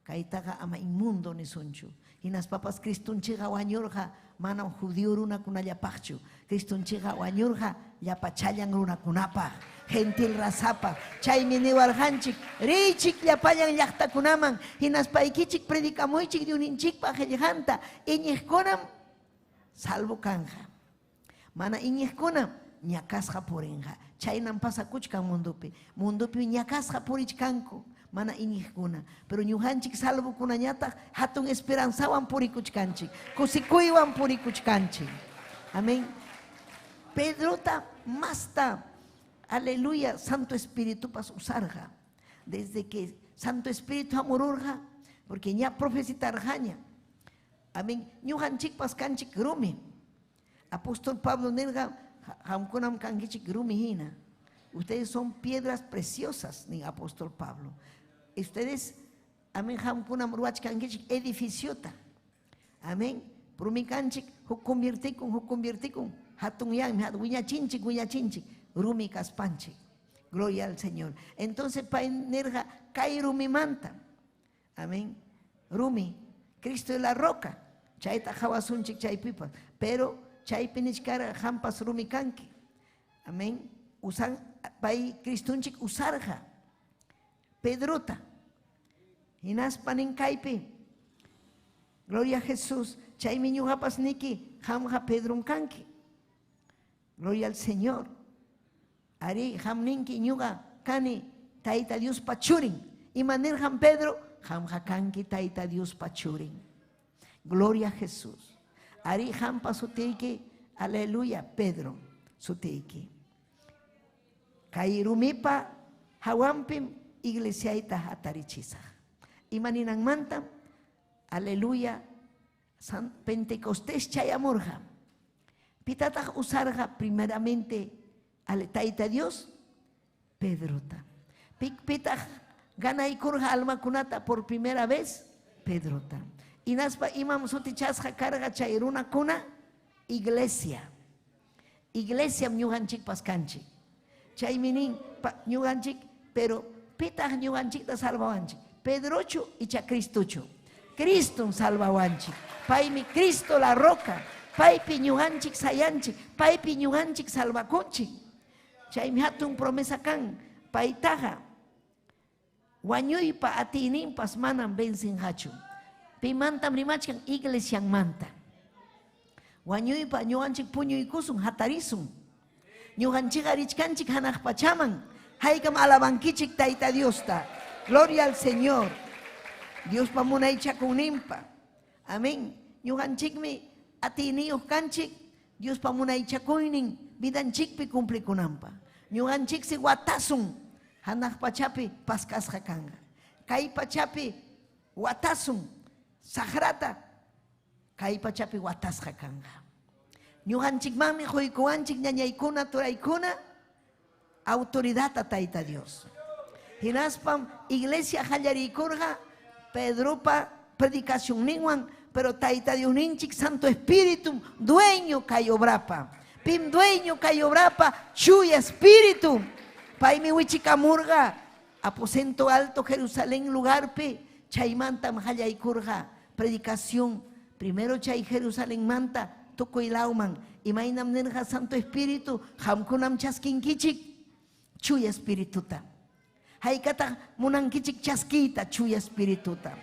kaytaqa ama inmundo nisunchu. Hinaspapas Cristonchikqa wañurqa manam judío runakunallapaqchu. Cristonchikqa wañurqa llapachallan runakunapaq, gentil razapaq. Chaymi niwarqanchik, riychik llapallan llaqtakunaman, hinaspaykichik predikamuychik Diosninchikpaq qillqanta, iñiqkunam salvo kanja. Mana iñiqkunam ñakasqa purinqa. Chaynam pasakuchkan mundupi. Mundupi ñakasqa purichkanku, mana iñiqkuna. Pero ñuqanchik salvokunañataq hatun esperanzawan purikuchkanchik, kusikuywan purikuchkanchik. Amén. Pedrota masta, aleluya, Santo Espíritu pas usarqa. Desde que Santo Espíritu hamururqa, porque ña profecitarqaña. Amén. Ñuqanchikpas kanchik rumi. Apóstol Pablo nirqa, qamkunam kankichik rumi hina. Ustedes son piedras preciosas, nin apóstol Pablo. Ustedes, amén, qamkunam ruwachkankichik edificiota. Amén. Rumi kanchik, huk conviertikun, huk conviertikun. Hatun yanmi, hatun wiñachinchik, wiñachinchik, rumi kaspanchik. Gloria al Señor. Entonces pay nirqa kay rumimanta. Amén. Rumi, Cristo es la roca. Chayta qawasunchik chaypipas. Pero chaypi nichkara qampas rumi kanki. Amén. Usan pay Cristonchik usarqa Pedrota. Hinaspa nin kaypi. Gloria a Jesús. Chaymi ñuqapas niki qamqa Pedron kanki. Gloria al Señor. Ari qam ninki ñuqa kani Tayta Diospa churin. Ima nirqan Pedro? Qamqa kanki Tayta Diospa churin. Gloria a Jesús. Ari qampa sutiyki, aleluya, Pedro sutiyki. Kay rumipa hawampim iglesiayta hatarichisaq. Ima ninanmanta, aleluya, San Pentecostés chayamurqa. Pitataq usarqa primeramente al Tayta Dios? Pedrota. Pitaq ganaykurqa almakunata por primera vez? Pedrota. Hinaspa imam sutichasqa karqa chay runakuna? Iglesia. Iglesiam ñuqanchikpas kanchik. Chaymi nin ñuqanchik, pero pitaq ñuqanchikta salvawanchik? Pedrochu icha Cristochu? Cristom salvawanchik. Paymi Cristo la roca. Paypi ñuqanchik sayanchik, paypi ñuqanchik salvakunchik. Chaymi hatun promesa kan paytaqa wañuypa atiyninpas manam vencinqachu. Pimantam rimachkan? Iglesianmanta. Wañuypa ñuqanchik puñuykusun, hatarisun. Ñuqanchikqa richkanchik hanaq pachaman. Haykam alabankichik Tayta Diosta. Gloria al Señor. Diospa munaychakunninpa. Amén. Ñuqanchikmi atiyniyuq kanchik Diospa munaychakuynin vidanchikpi cumplikunanpaq. Ñuqanchiksi watasun hanaq pachapi paskasqa kanqa. Kay pachapi watasun saqrata kay pachapi watasqa kanqa. Ñuqanchikmanmi quykuwanchik ñañaykuna, turaykuna autoridadta Tayta Dios. Hinaspam iglesia qallariykurqa Pedropa predicacionninwan, pero Tayta Diosninchik Santo Espíritum dueño kay obrapa. Pim dueño kay obrapa? Chuya Espíritu. Paymi wichikamurqa aposento alto Jerusalén lugarpi, chaymantam qallaykurqa predicación. Primero chay Jerusalenmanta tukuy lawman. Imaynam nirqa Santo Espíritu, qamkunam chaskinkichik Chuya Espirituta. Haykataq munankichik chaskiyta Chuya Espirituta?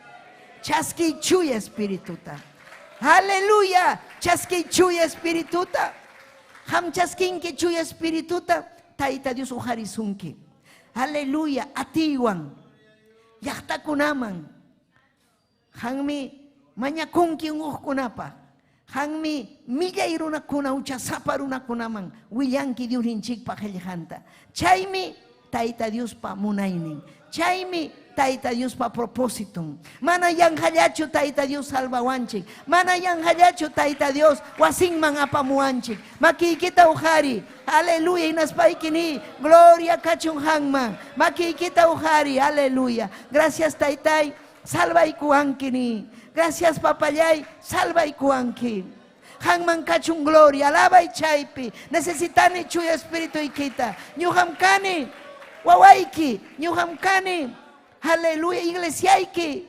Chaskiy Chuya Espirituta. Aleluya! Chaskiy Chuya Espirituta. Qam chaskinki Chuya Espirituta, Tayta Dios uqarisunki. Aleluya! Atiywan llaqtakunaman. Qanmi mañakunki unquqkunapaq. Qanmi millay runakuna, huchasapa runakunaman willanki Diosninchikpa qillqanta. Chaymi Tayta Diospa munaynin. Chaymi Tayta Diospa propósiton. Mana yanqallachu Tayta Dios salvawanchik. Mana yanqallachu Tayta Dios wasinman apamuwanchik. Makiykita uqari. Aleluya. Hinaspayki niy, gloria kachun qanman. Makiykita uqari. Aleluya. Gracias Taytay. Salvaykuwanki niy. Gracias papallay, salvaykuwanki. Qanman kachun gloria, alabay chaypi. Necesitani Chuya Espirituykita. Ñuqam kani wawayki, ñuqam kani, aleluya, iglesiayki.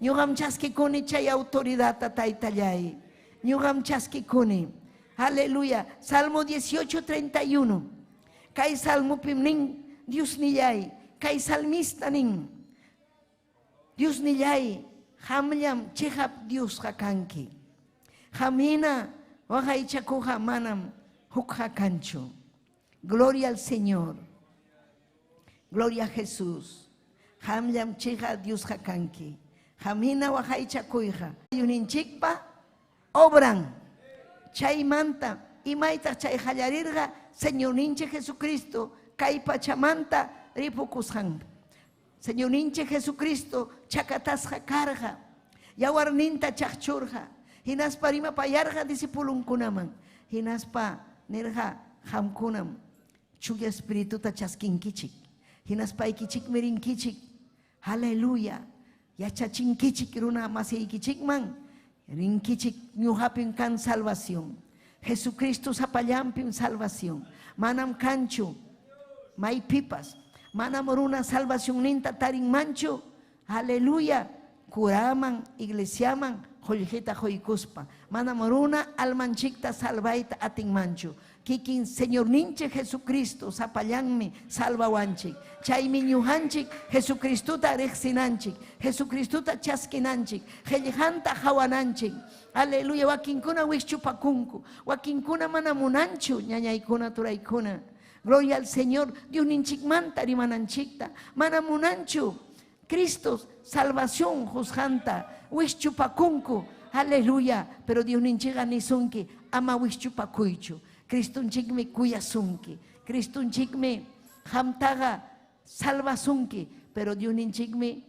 Ñuqam chaskikuni chay autoridadta, Taytallay. Ñuqam chaskikuni. Aleluya. Salmo 18, 31. Kay salmopim nin, Diosnillay, kay salmista nin, Diosnilláy, qamllam cheqap Diosqa kanki. Qam hina waqaychakuqqa manam hukqa kanchu. Gloria al Señor. Gloria a Jesús. Qamllam cheqap Diosqa kanki. Qam hina waqaychakuyqa Diosninchikpa obran. Chaymanta, imaytaq chay qallarirqa? Señorninchik Jesucristo kay pachamanta ripukusqan. Señorninchik Jesucristo chakatasqa karqa, yawarninta chaqchurqa, hinaspa rimapayarqa discipulonkunaman, hinaspa nirqa, qamkunam Chuya Espirituta chaskinkichik, hinaspaykichikmi rinkichik, aleluya, yachachinkichik runa masiykichikman, rinkichik ñuqapim kan salvación. Jesucristo sapallanpim salvación. Manam kanchu maypipas. Manam runa salvacionninta tarinmanchu. Aleluya. Curaman, iglesiaman qullqita quykuspa. Manam runa almanchikta salvayta atinmanchu. Kikin Señorninchik Jesucristo sapallanmi salvawanchik. Chaymi ñuqanchik Jesucristota riqsinanchik, Jesucristota chaskinanchik, qillqanta qawananchik. Aleluya, wakinkuna wikchupakunku, wakinkuna mana munanchu, ñañaykuna, turaykuna. Gloria al Señor, Diosninchikmanta rimananchikta, mana munanchu Cristo salvación qusqanta, wikchupakunku. Aleluya, pero Diosninchikqa nisunki, ama wikchupakuychu. Cristonchikmi kuyasunki. Cristonchikmi qamtaqa salvasunki, pero Diosninchikmi,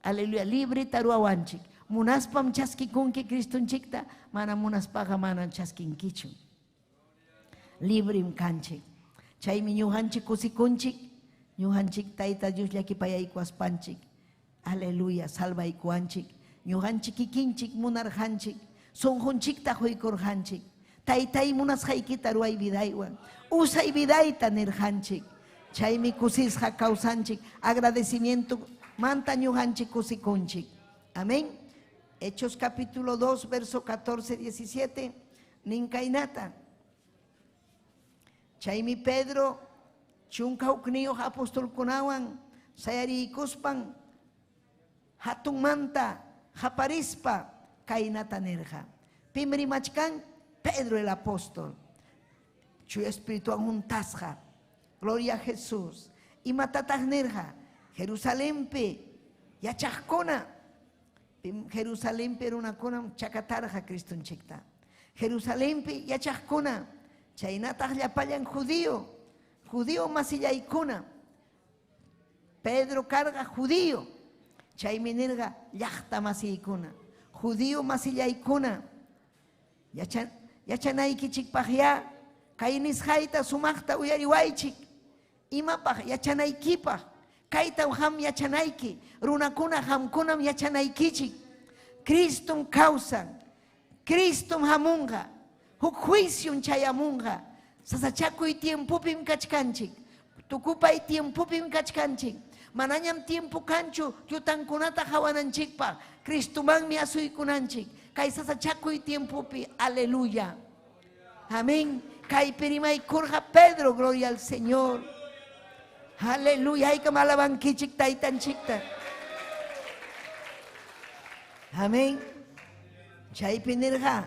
aleluya, libreta ruwawanchik. Munaspam chaskikunki Cristonchikta, mana munaspaqa manam chaskinkichu. Librim kanchik. Chaymi ñuqanchik kusikunchik, ñuqanchik Tayta Dios llakipayaykuwaspanchik, aleluya, salvaykuwanchik. Ñuqanchik kikinchik munarqanchik, sunqunchikta quykurqanchik. Taytay munasqaykita ruway vidaywan, usay vidayta nirqanchik. Chaymi kusisqa kawsanchik, agradecimiento manta ñuqanchik kusikunchik. Amén. Hechos capítulo 2, verso 14, 17, ninkaynata. Chaymi Pedro 11 apostolkunawan sayariykuspan hatunmanta qaparispa kaynata nirqa. Pim rimachkan? Pedro el apóstol. Chuya Espirituwan huntasqa. Gloria a Jesús. Imatataq nirqa? Jerusalenpi yachaqkuna. Pim Jerusalenpi runakunam chakatarqa Cristonchikta. Jerusalenpi yachaqkuna, chaynataq llapallan judío, judío masillaykuna. Pedro karqa judío, chaymi nirqa llaqta masiykuna, judío masillaykuna. Yachanaykichikpaqyá kay nisqayta sumaqta uyariwaychik. Imapaq yachanaykipaq, kaytam qam yachanayki, runakuna qamkunam yachanaykichik. Cristom kawsan, Cristom hamunqa, huk juicion chayamunqa. Sasachakuy tiempopim kachkanchik, tukupay tiempopim kachkanchik. Manañam tiempo kanchu llutankunata qawananchikpaq, Cristomanmi asuykunanchik kay sasachakuy tiempopi. Aleluya. Amén. Kaypi rimaykurqa Pedro, gloria al Señor. Aleluya. Haykam alabankichik taytanchikta. Amén. Chaypi nirqa,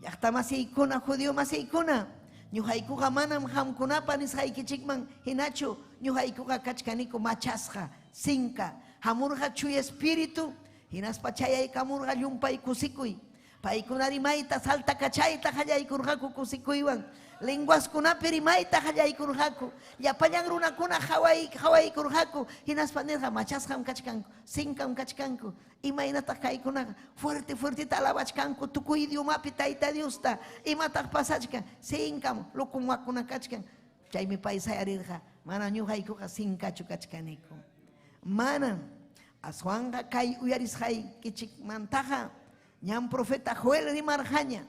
llaqta masiykuna, judío masiykuna, ñuqaykuqa manam qamkunapa nisqaykichikman hinachu, ñuqaykuqa kachkaniku machasqa, sinka. Hamurqa Chuya Espíritu, hinaspa chayaykamurqa llumpay kusikuy. Paykuna rimayta saltakachayta qallaykurqaku kusikuywan, lenguaskunapi rimayta qallaykurqaku, llapallan runakuna qawaykurqaku, hinaspa nirqa machasqam kachkanku, sinkam kachkanku. Imaynataq kaykunaqa fuerte fuerteta alabachkanku tukuy idiomapi Tayta Diosta, imataq pasachkan, sinkam locomuakuna kachkan. Chaymi pay sayarirqa, mana ñuqaykuqa sinkachu kachkaniku. Manam, aswanqa kay uyarisqaykichikmantaqa ñam profeta Joel rimarqaña,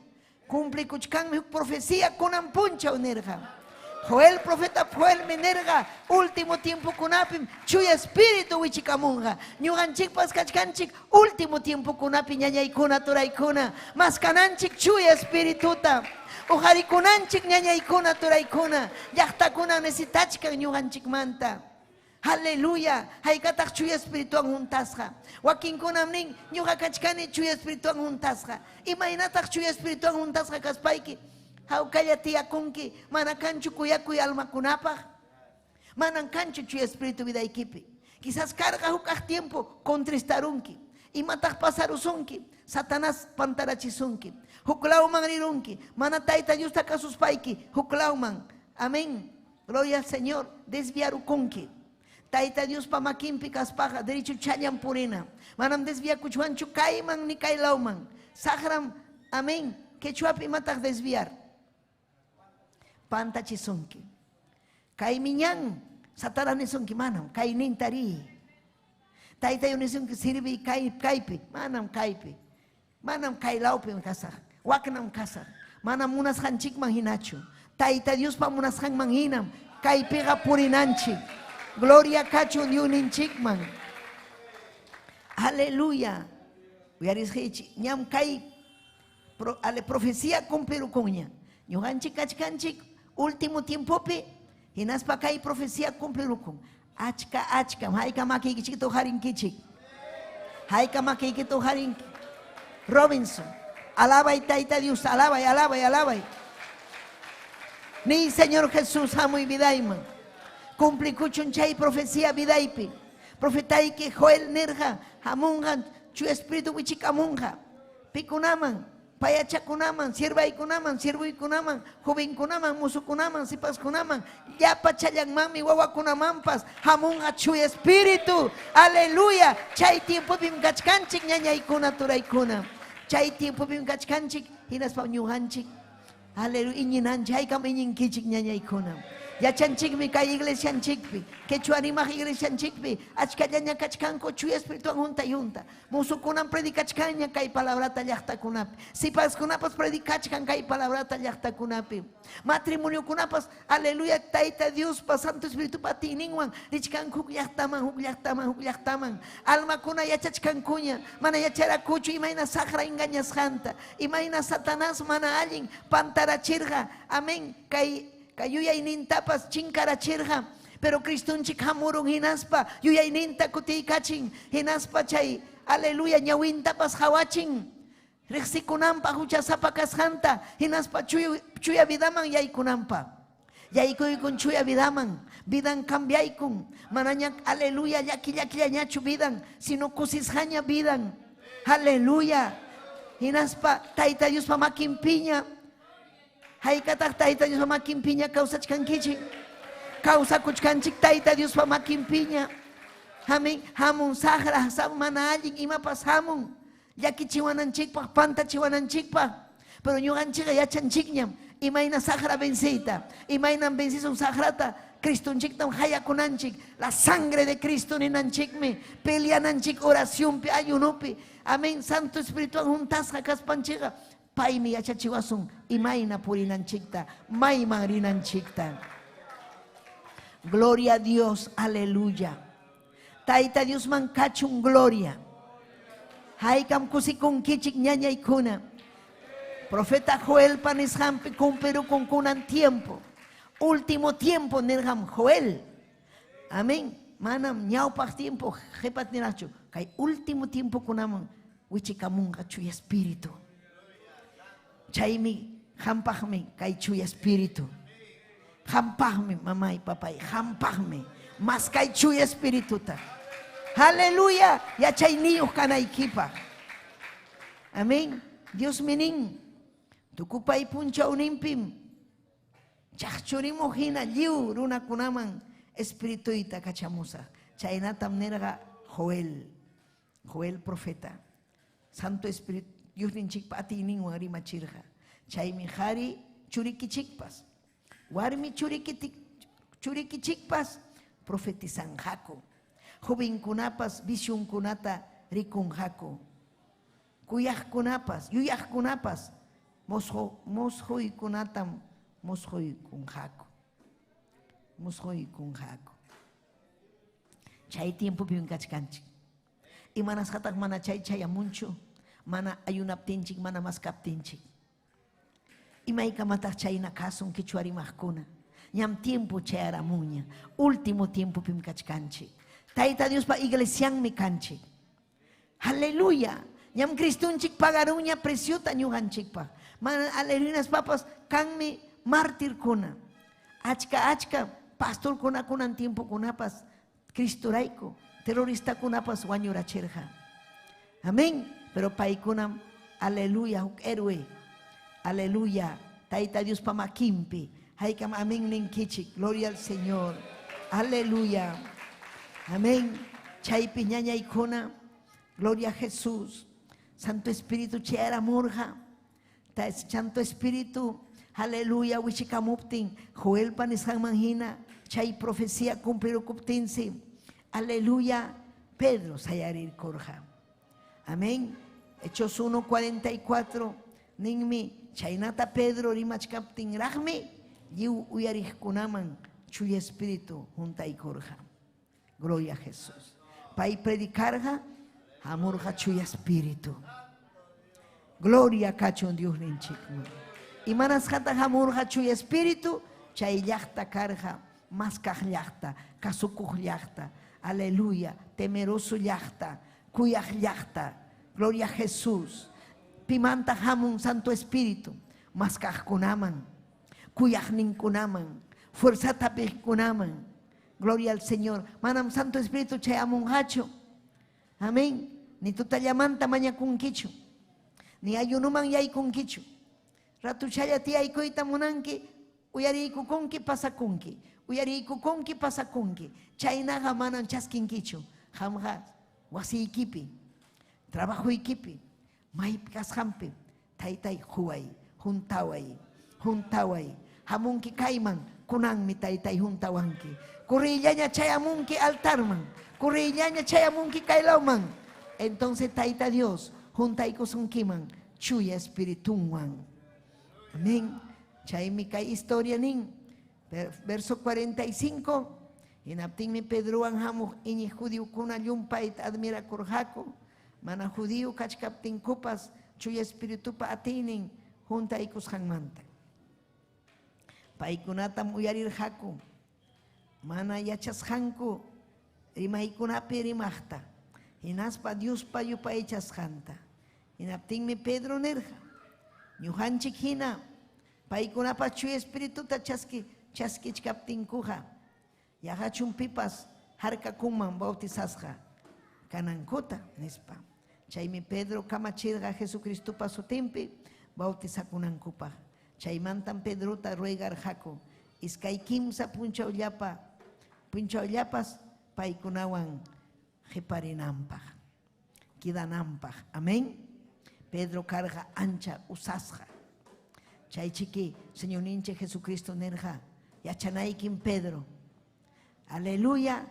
cumplikuchkanmi huk profecía kunan punchaw nirqa. Joel profeta Joelmi nirqa, último tiempokunapim Chuya Espíritu wichikamunqa. Ñuqanchikpas kachkanchik último tiempokunapi ñañaykuna, turaykuna, maskananchik Chuya Espirituta. Uqarikunanchik ñañaykuna, turaykuna, llaqtakuna necesitachkan ñuqanchikmanta. Aleluya, haykataq Chuya Espirituwan huntasqa. Wakinkunam nin, ñuqa kachkani Chuya Espirituwan huntasqa. Imaynataq Chuya Espirituwan huntasqa kaspayki hawkalla tiyakunki, mana kanchu kuyakuy almakunapaq? Manam kanchu Chuya Espíritu vidaykipi. Quizás karqa hukaq tiempo contristarunki. Imataq pasarusunki? Satanás pantarachisunki. Huklawman rirunki. Mana Tayta Diosta kasuspayki huklawman. Amén. Gloria al Señor. Desviarukunki. Tayta Diospa makinpi kaspaqa derechuchallam purina. Manam desviakuchwanchu kayman ni kaylawman. Saqram, amén. Quechuapi imataq desviar? Pantachisunki. Kaymi ñan, Satanás nisunki, manam, kayninta riy. Tayta Dios nisunki, sirviy kay, kaypi, manam kaypi. Manam kaylawpim kasaq, waknam kasaq. Manam munasqanchikman hinachu. Tayta Diospa munasqanman hinam kaypiqa purinanchik. Gloria kachun Diosninchikman. Aleluya. Uyarisqaychik, ñam kay ale profecía cumplirukunña. Ñuqanchik kachkanchik último tiempopi, hinaspa kay profecía cumplirukun. Achka achkam, hayka makiykichikta uqarinkichik. Hayka makiykita uqarinki. Robinson, alabay Tayta Dios, alabay, alabay, alabay. Niy Señor Jesús, hamuy vidayman. Cumplikuchun chay profecía vidaypi. Profetayki Joel nirqa, hamunqa, Chuya Espíritu wichikamunqa. Pikunaman, payachakunaman, siervaykunaman, siervuykunaman, jovenkunaman, musukunaman, sipaskunaman, llapa challanmanmi wawakunamanpas hamunqa Chuya Espíritu. Aleluya. Chay tiempopim kachkanchik ñañaykuna, turaykuna. Chay tiempopim kachkanchik, hinaspa ñuqanchik. Aleluya, iñinanchik, haykam iñinkichik ñañaykuna. Yachanchikmi kay iglesianchikpi, quechua rimaq iglesianchikpi, achkallaña kachkanku Chuya Espirituwan hunta yunta. Musukunam predicachkanña kay palabrata llaqtakunapi. Sipaskunapas predicachkan kay palabrata llaqtakunapi. Matrimoniokunapas, aleluya, Tayta Diospa Santo Espiritupa atiyninwan richkanku huk llaqtaman, huk llaqtaman, huk llaqtaman. Almakuna yachachkankuña, mana yacharakuchu imayna saqra engañasqanta, imayna Satanás mana allin pantarachirqa, amén, kay kay yuyaynintapas chinkarachirqa. Pero Cristonchik hamurun hinaspa yuyayninta kutiykachin, hinaspa chay, aleluya, ñawintapas qawachin. Riqsikunanpaq huchasapa kasqanta hinaspa chuya vidaman yaykunanpaq. Yaykuykun chuya vidaman, vidan cambiaykun. Manaña, aleluya, llaki llakillañachu vidan, sino kusisqaña vidan. Aleluya. Hinaspa Tayta Diospa makinpiña. Haykataq Tayta Diospa makinpiña kawsachkankichik? Kawsakuchkanchik Tayta Diospa makinpiña. Amén. Hamun saqra, mana allin imapas hamun. Llakichiwananchikpaq, pantachiwananchikpaq. Pero ñuqanchikqa yachanchikñam imayna saqra venceyta, imaynam vencisun saqrata, Cristonchiktam hayakunanchik, la sangre de Cristo ninanchikmi, peleananchik oracionpi, ayunopi. Amén. Santo Espirituwan juntasqa kaspanchikqa, paymi yachachiwasun imayna purinanchikta, mayman rinanchikta. Gloria a Dios, aleluya. Tayta Diosman kachun gloria. Haykam kusikunkichik ñañaykuna. Profeta Joelpa nisqanpi cumplirukun kunan tiempo. Último tiempo nirqam Joel. Amén. Manam ñawpaq tiempo qhipat niraqchu. Kay último tiempokunaman wichikamunqa Chuya Espíritu. Chaymi qampaqmi kay Chuya Espíritu. Qampaqmi, mamay, papay, qampaqmi. Mas kay Chuya Espirituta. Aleluya, yachayniyuq kanaykipaq. Amén. Diosmi nin, tukupay punchawninpim chaqchurimuq hina lliw runakunaman Espirituyta kachamusaq. Chaynatam nirqa Joel, Joel profeta. Santo Espíritu Diosninchikpa atiyninwan rimachirqa. Chaymi qari churikichikpas, warmi churikichikpas profetizanqaku. Jovenkunapas visionkunata rikunqaku. Kuyaqkunapas, yuyaqkunapas mosqoykunatam mosqoykunqaku. Mosqoykunqaku. Chay tiempopim kachkanchik. Imanasqataq mana chay chayamunchu, mana ayunaptinchik, mana maskaptinchik. Imaykamataq chayna kasun quechua rimaqkuna. Ñam tiempo chayaramunña. Último tiempopim kachkanchik. Tayta Diospa iglesianmi kanchik. Aleluya. Ñam Cristonchik pagaruña preciota ñuqanchikpaq. Mana aleluya papas kanmi mártirkuna. Achka achka pastorkuna kunan tiempokunapas Cristorayku terroristakunapas wañurachirqa. Amén. Pero paykunam, aleluya, huk héroe. Aleluya. Tayta Diospa makinpi. Haykam amén ninkichik. Gloria al Señor. Aleluya. Amén. Chaypi ñañaykuna. Gloria a Jesús. Santo Espíritu chayaramurqa. Santo Espíritu, aleluya, wichikamuptin, Joelpa nisqanman hina, chay profecía cumplirukuptinsi, aleluya, Pedro sayarirkurqa. Amén. Hechos 1:44, ninmi, chaynata Pedro rimachkaptinraqmi, lliw uyariqkunaman Chuya Espíritu juntaykurqa. Gloria a Jesús. Pay predicarqa, hamurqa Chuya Espíritu. Gloria kachun Diosninchikman. Imanasqata hamurqa Chuya Espíritu, chay llaqta karqa, maskaq llaqta, kasukuq llaqta. Aleluya, temeroso llaqta, kuyaq llaqta. Gloria a Jesús. Pimanta hamun Santo Espíritu, maskaqkunaman, kuyaqninkunaman, fuerzata piqkunaman. Gloria al Señor. Manam Santo Espíritu chayamunqachu. Amén. Ni tutallamanta mañakunkichu. Ni ayunuman yaykunkichu. Ratuchalla tiyaykuyta munanki, uyariykukunki, pasakunki. Uyariykukunki, pasakunki. Chaynaqa manam chaskinkichu. Qamqa wasiykipi, trabajoykipi, maypi kasqanpi, taytay huway, juntaway, juntaway. Hamunki kayman, Kunanmi taytay huntawanki. Kuriyllaña chayamunki altarman. Kuriyllaña chayamunki kaylawman. Entonces Tayta Dios huntaykusunkiman chuya espiritunwan. Amén. Chaymi kay historia nin. Verso 45. Hinaptinmi Pedrowan hamuq iñiq judiokuna llumpayta admirakurqaku. Mana judío kachkaptinkupas chuya espiritupa atiynin huntaykusqanmanta. Paykunatam uyarirqaku. Mana yachasqanku rimaykunapi rimaqta. Hinaspa Diospa yupaychasqanta. Hinaptinmi Pedro nirqa. Ñuqanchik hina paykunapa chuya espirituta chaski chaskichkaptinkuqa yaqachum pipas harkakunman bautizasqa kanankuta nispa. Chaymi Pedro kamachirqa Jesucristopa sutinpi bautizakunankupaq. Chaymantam Pedrota ruegarqaku iskay kimsa punchawllapa punchawllapas paykunawan qiparinanpaq, kidananpaq. Amén. Pedro karqa ancha usasqa. Chaychiki Señorninchik Jesucristo nirqa yachanaykim Pedro. Aleluya.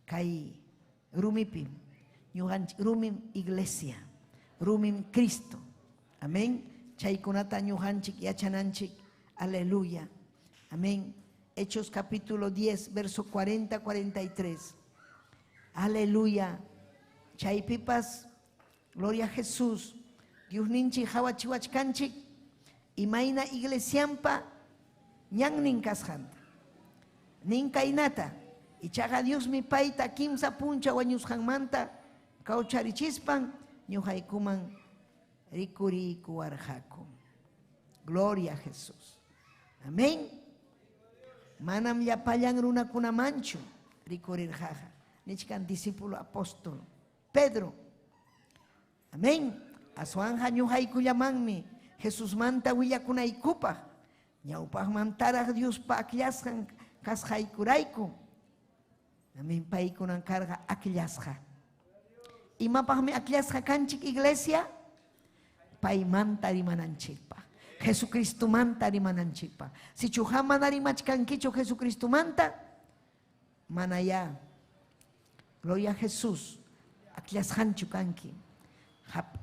Kay rumipim ñuqanchik rumim iglesia, rumim Cristo. Amén. Chaykunata ñuqanchik yachananchik. Aleluya. Amén. Hechos capítulo 10, verso 40, 43. Aleluya. Chaypipas, gloria a Jesús. Diosninchik hawachiwachkanchik imayna iglesiampa ñannin kasqanta. Nin kaynata, ichaqa Diosmi payta kimsa punchaw wañusqanmanta kawcharichispan ñuqaykuman rikuriykuwarqaku. Gloria a Jesús. Amén. Manam llapallan runakunamanchu rikurirqaqa. Nichkan discípulo apóstol Pedro. Amén. Aswanja ñuqaykullamanmi Jesusmanta willakunaykupaq ñawpaqmantaraq Diospa akllasqan kasqaykurayku. Amén. Paykunan karqa akllasqa. Imapaqmi akllasqa kanchik iglesia? Paymanta rimananchikpaq. Jesucristomanta rimananchikpaq. Sichu mana rimachkankichu Jesucristomanta, manayá. Gloria a Jesús. Akllasqanchu kanki.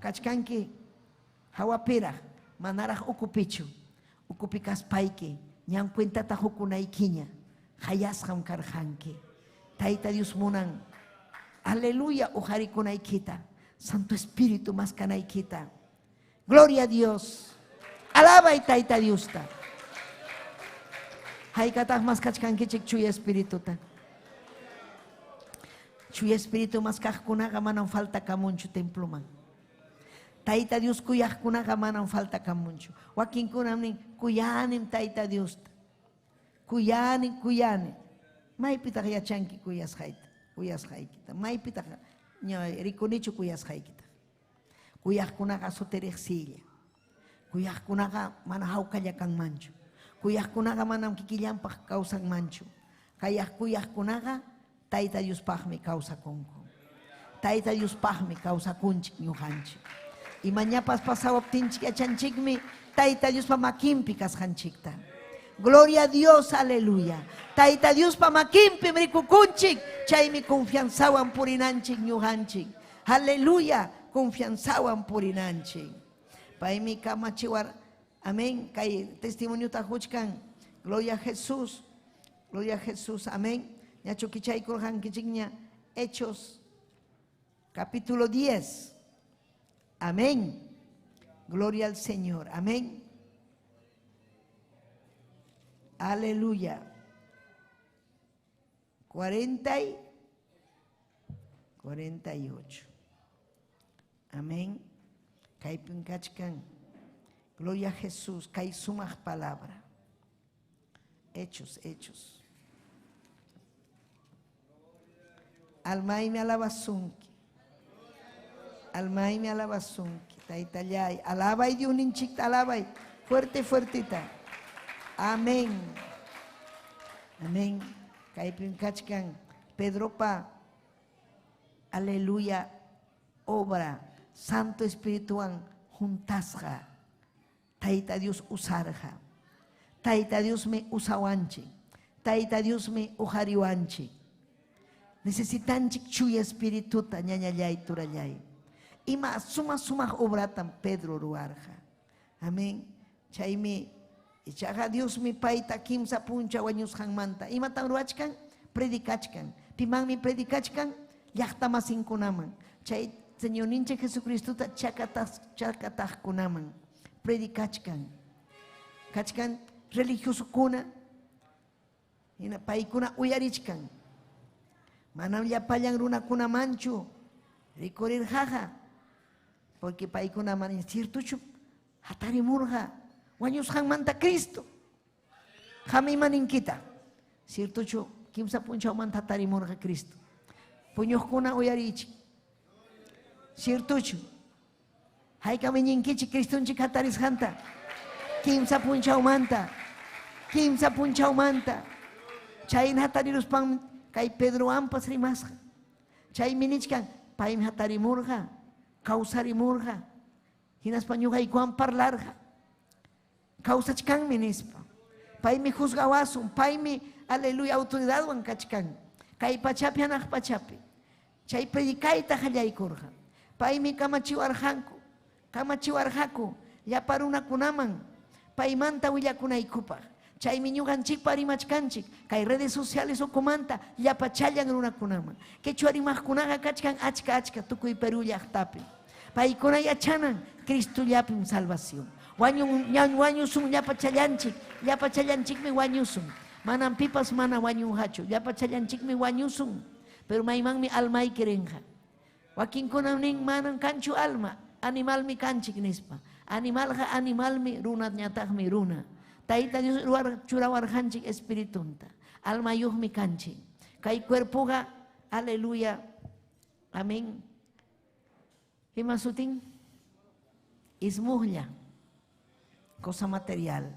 Kachkanki hawapiraq, manaraq ukupichu. Ukupi kaspayki, ñan cuentata hukunaykiña. Hayasqam karqanki. Tayta Dios munan. Aleluya, ujarikunaykita. Santo Espíritu maskanaykita. Gloria a Dios. Alabay Tayta Diosta. Haykataq maskachkankichik chuya espirituta. Chuya espíritu maskaqkunaqa manam faltakamunchu temploman. Tayta Dios kuyaqkunaqa manam faltakamunchu. Wakinkunam nin kuyanim Tayta Diosta. Kuyani, kuyani. Maypitaq yachanki kuyasqayta, kuyasqaykita. Maypitaq ña rikunichu kuyasqaykita. Kuyaqkunaqa sutiriqsilla. Kuyaqkunaqa mana hawkalla kanmanchu. Kuyaqkunaqa manam kikillanpaq kawsanmanchu. Kayaq kuyaqkunaqa Tayta Diospaqmi kawsakunku. Tayta Diospaqmi kawsakunchik ñuqanchik. Imañapas pasawaptinchik yachanchikmi Tayta Diospa makinpi kasqanchikta. Gloria a Dios, aleluya. Tayta Diospa makinpim rikukunchik, chaymi confianzawan purinanchik ñuqanchik. Aleluya, confianzawan purinanchik. Paymi kamachiwar, amén, kay testimoniota huchkan. Gloria a Jesús. Gloria a Jesús, amén. Ñachu kichaykurqankichikña Hechos capítulo 10. Amén. Gloria al Señor. Amén. Aleluya. 40 y 48. Amén. Kaypin kachkan. Gloria a Jesús. Kay sumaq palabra. Hechos, hechos. Almaymi alabasunki. Almaymi alabasunki. Taytallay. Alabay Diosninchikta alabay. Fuerte, fuertita. Amén. Amén. Kaypim kachkan Pedropa. Aleluya. Obra. Santo Espirituan juntasqa. Tayta Dios usarqa. Tayta Diosmi usawanchik. Tayta Diosmi uqariwanchik. Necesitanchik chuya espirituta ñañallay turallay. Ima suma sumaq obratam Pedro ruwarqa. Amén. Chaymi ichaqa Diosmi payta kimsa puncha wañusqanmanta. Imatam ruwachkan? Predicachkan. Pimanmi predicachkan? Llaqtamasinkunaman. Chay Señorninchik Jesucristota chakataqkunaman predicachkan. Kachkan religiosokuna hina paykuna uyarichkan. Manam llapallan runakunamanchu rikurirqaqa, porque paykuna mana ciertochu hatarimurqa wañusqanmanta Cristo. Qam ima ninkita? Ciertochu kimsa punchawmanta hatarimurqa Cristo. Puñuqkuna uyarichik. Ciertochu? Haykam iñinkichik Cristonchik hatarisqanta? Kimsa punchawmanta. Kimsa punchawmanta. Chayna hatariruspan kay Pedrowanpas rimasqa. Chaymi nichkan, paymi hatarimurqa, kawsarimurqa, hinaspa ñuqaykuwan parlarqa. Kawsachkanmi nispa. Paymi juzgawasun, paymi, aleluya, autoridadwan kachkan. Kay pachapi, hanaq pachapi. Chay predicayta qallaykurqa. Paymi kamachiwarqanku, kamachiwarqaku llapa runakunaman paymanta willakunaykupaq. Chaymi ñuqanchikpa rimachkanchik kay redes sociales ukumanta llapachallan runakunaman. Quechua rimaqkunaqa kachkan achka achka tukuy Perú llaqtapi. Paykuna yachanan Cristollapim salvación. Wañusun llapachallanchik, llapachallanchikmi wañusun. Manam pipas mana wañunqachu, llapachallanchikmi wañusun. Pero maymanmi almayki rinqa. Wakinkunam nin manam kanchu alma, animalmi kanchik nispa. Animalqa animalmi, runañataqmi runa. Tayta Dios churawarqanchik espiritunta. Almayuqmi kanchik. Kay cuerpoqa, aleluya, amén. Ima sutin? Ismuqlla, cosa material.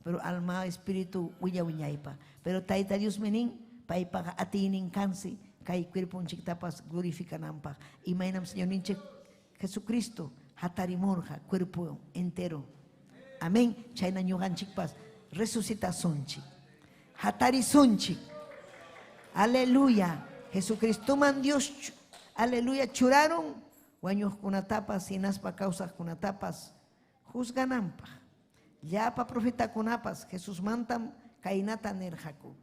Pero alma, espíritu, wiña wiñaypa. Pero Tayta Diosmi nin, paypaqa atiynin kansi, kay cuerponchiktapas glorificananpaq. Imaynam Señorninchik Jesucristo hatarimurqa cuerpo entero. Amén. Chayna ñuqanchikpas resucitasunchik. Hatarisunchik. Aleluya. Jesucristoman Dios, aleluya, churaron wañuqkunatapas hinaspa kawsaqkunatapas juzgananpaq. Llapa profetakunapas Jesusmantam kaynata nirqaku.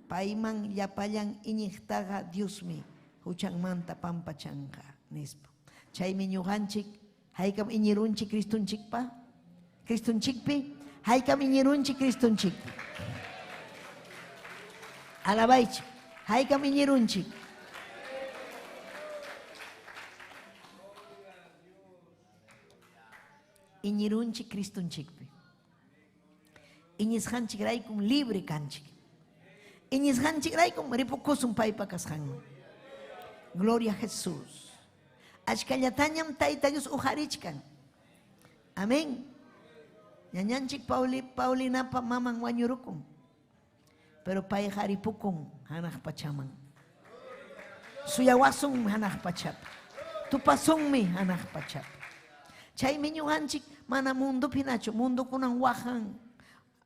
Payman llapallan iñiqtaqa Diosmi huchanmanta pampachanqa nispa. Chaymi ñuqanchik haykam iñirunchik Cristonchikpa? Cristonchikpi haykam iñirunchik Cristonchikpi? Alabaychik. Haykam iñirunchik? Iñirunchik Cristonchikpi. Iñisqanchikraykum libre kanchik. Iñisqanchikraykum ripukusun paypa kasqanman. Gloria a Jesús. Achkallatañam Tayta Dios uqarichkan. Amén. Ñañanchik Paulinapa maman wañurukun. Pero payqa ripukun hanaq pachaman. Suyawasunmi hanaq pachapi. Tupasunmi hanaq pachapi. Chaymi ñuqanchik mana mundopi hinachu, mundokunan wajan,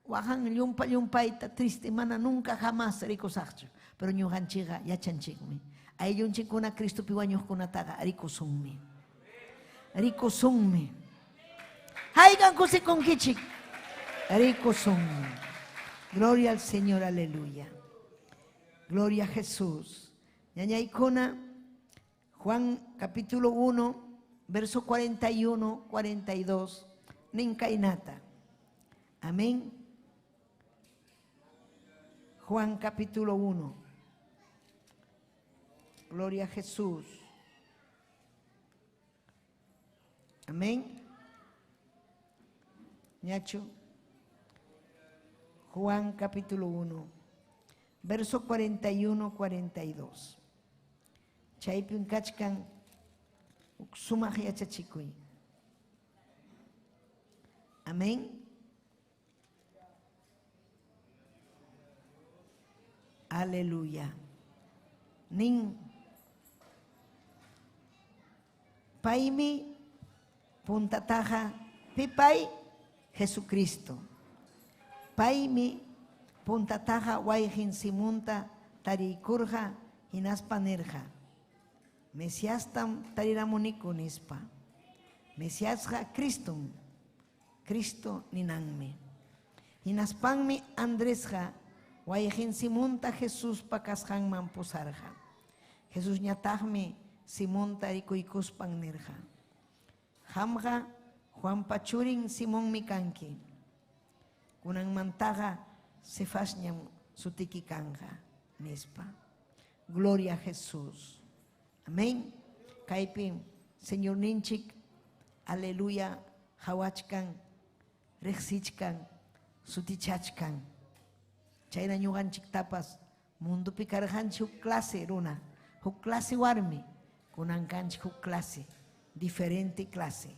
wajan llumpa llumpayta triste, mana nunca jamás rikusaqchu. Pero ñuqanchikqa yachanchikmi. Ayllunchikkuna Cristopi wañuqkunataqa rikusunmi. Rikusunmi. Haykan kusikunkichik. Rikusunmi. Gloria al Señor, aleluya. Gloria a Jesús. Ñañaykuna, Juan capítulo 1, verso 41, 42, ninkaynata. Amén. Juan capítulo 1. Gloria a Jesús. Amén. Ñacho. Juan capítulo 1, verso 41, 42. Chaypim kachkan sumaq yachachikuy. Amén. Aleluya. Nin paymi puntataqa pipay Jesucristo. Paymi puntataqa wayqin Simonta tariykurqa hinaspa nirqa, Mesiastam tariramuniku, nispa. Mesiasqa Cristom, Cristo ninanmi. Hinaspanmi Andresqa wayqin Simonta Jesuspa kasqanman pusarqa. Jesusñataqmi Simonta rikuykuspan nirqa, Qamqa Juanpa churin Simonmi kanki. Kunanmantaqa Cefasñam sutiki kanqa, nispa. Gloria a Jesús. Amén. Kaypim Señorninchik, aleluya, qawachkan, riqsichkan, sutichachkan. Chayna ñuqanchiktapas mundopi karqanchik huk clase runa, huk clase warmi, kunan kanchik huk clase, diferente clase.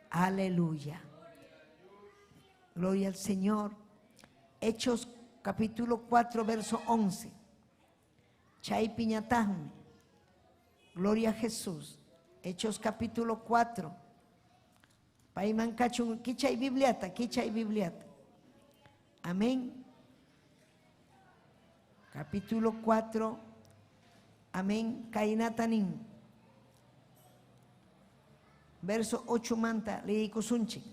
Aleluya. Gloria al Señor. Hechos capítulo 4, verso 11. Chaypiñataqmi. Gloria a Jesús. Hechos capítulo 4. Payman kachun kichay Bibliata, kichay Bibliata. Amén. Capítulo 4. Amén. Kaynata nin. Verso 8 manta leyikusunchik.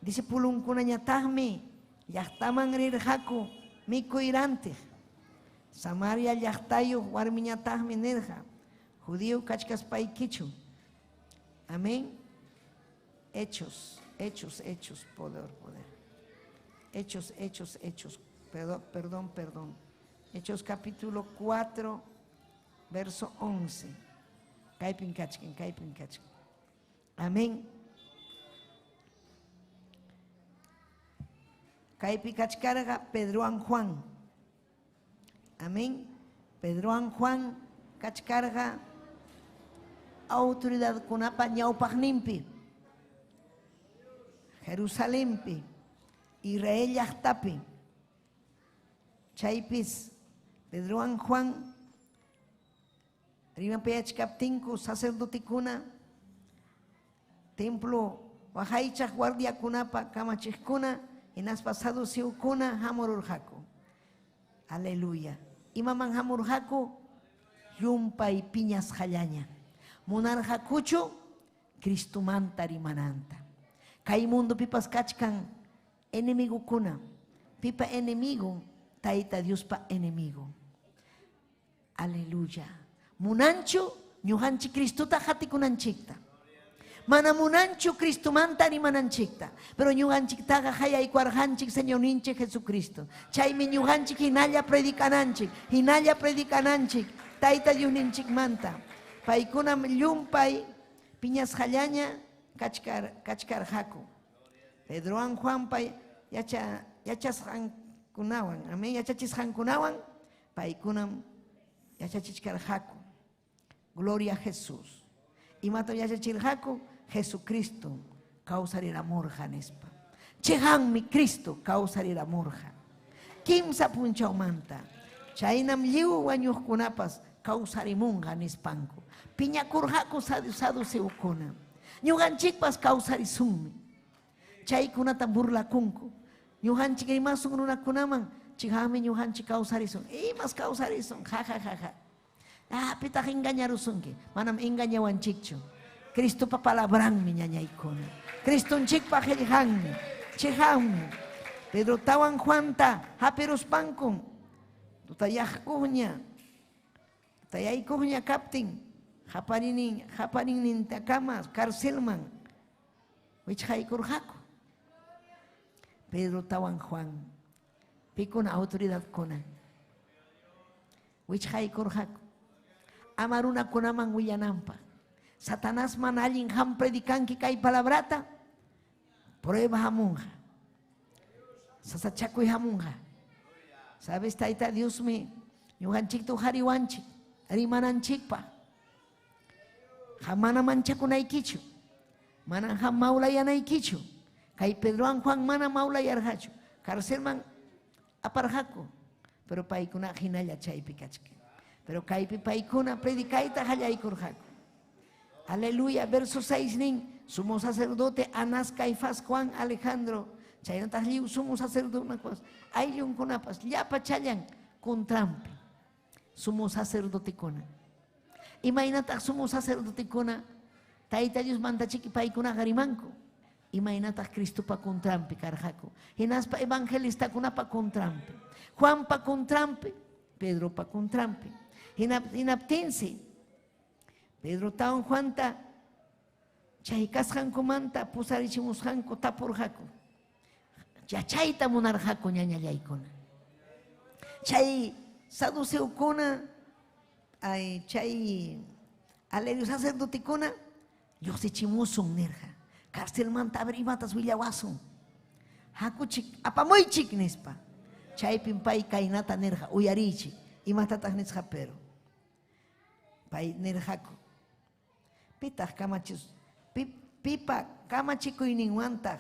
Discipulunkunañataqmi llaqtaman rirqaku mikuy rantiq. Samaria llaqtayuq warmiñataqmi nirqa, judío kachkaspaykichu. Amén. Hechos, hechos, hechos, poder, poder. Hechos, hechos, hechos. Perdón, perdón, perdón. Hechos capítulo 4, verso 11. Kaypin kachkan, kaypin kachkan. Amén. Kaypi kachkarqa Pedrowan Juan. Amén. Pedrowan Juan kachkarqa autoridadkunapa ñawpaqninpi. Jerusalenpi, Israel llaqtapi. Chaypis Pedrowan Juan rimapayachkaptinku sacerdotekuna, templo waqaychaq guardiakunapa kamachiqkuna hinaspa saduceokuna hamururqaku. Aleluya. Imaman hamurqaku? Llumpay piñasqallaña. Munarqakuchu Cristomanta rimananta. Kay mundopipas kachkan enemigokuna. Pipa enemigo, Tayta Diospa enemigo. Aleluya. Munanchu ñuqanchik Cristota qatikunanchikta. Mana munanchu Cristomanta rimananchikta. Pero ñuqanchiktaqa qayaykuarqanchik Señorninchik Jesucristo. Chaymi ñuqanchik hinalla predicananchik, hinalla predicananchik Tayta Diosninchikmanta. Paykunam llumpay piñasqallaña kachkar kachkarqaku. Pedrowan Juanpa yacha yachasqankunawan, amén, yachachisqankunawan paykunam yachachichkarqaku. Gloria a Jesús. Imatam yachachirqaku? Jesucristo kawsariramurqa nispa. Chiqanmi Cristo kawsariramurqa. Kimsa punchawmanta. Chaynam lliw wañuqkunapas kawsarimunqa nispanku. Piñakurqaku saduceokuna. Ñuqanchikpas kawsarisunmi. Chaykunatam burlakunku. Ñuqanchik rimasun runakunaman, chiqanmi ñuqanchik kawsarisun. Imas kawsarisun, ja ja ja ja. Ah, pitaq engañarusunki. Manam engañawanchikchu. Cristopa palabranmi ñañaykuna. Cristonchikpa qillqanmi, chiqanmi. Pedrotawan Juanta hapiruspankum tutayaqkuqña, tutayaykuqña kaptin qaparinin qaparinnintakama carcelman wichqaykurqaku. Pedrotawan Juan, pikuna autoridadkuna wichqaykurqaku. Ama runakunaman willananpaq. Satanás mana allin qam predicanki kay palabrata, prueba hamunqa. Sasachakuy hamunqa. Sabes, Tayta Diosmi ñuqanchikta uqariwanchik, rimananchikpaq. Qam mana manchakunaykichu. Mana qam mawlayanaykichu. Kay Pedrowan Juan mana mawlayarqachu. Carcelman aparqaku. Pero paykuna hinalla chaypi kachkan. Pero kaypi paykuna predicayta qallaykurqaku. Aleluya. Verso 6 nin, sumo sacerdote Anás, Caifás, Juan, Alejandro, Chaynataq lliw sumo sacerdokunapas, ayllunkunapas, llapachallan contranpi. Sumo sacerdotekuna. Imaynataq sumo sacerdotekuna Tayta Dios mandachiki paykunaqa rimanku. Imaynataq Cristopa contranpi karqaku. Hinaspa evangelistakunapa contranpi. Juanpa contranpi, Pedropa contranpi. Hinaptinsi Pedrotawan Juanta chay kasqankumanta pusarichimusqanku tapurqaku. Yachayta munarqaku ñañallaykuna. Chay saduceokuna, ay, chay aleluya sacerdotekuna lluqsichimusun nirqa. Carcelmanta a ver imatas willawasun. Hakuchik, apamuychik nispa. Chaypim pay kaynata nirqa, uyariychik. Imatataq nisqa Pedro? Pay nirqaku, pitaq kamachis pipa kamachikuyninwantaq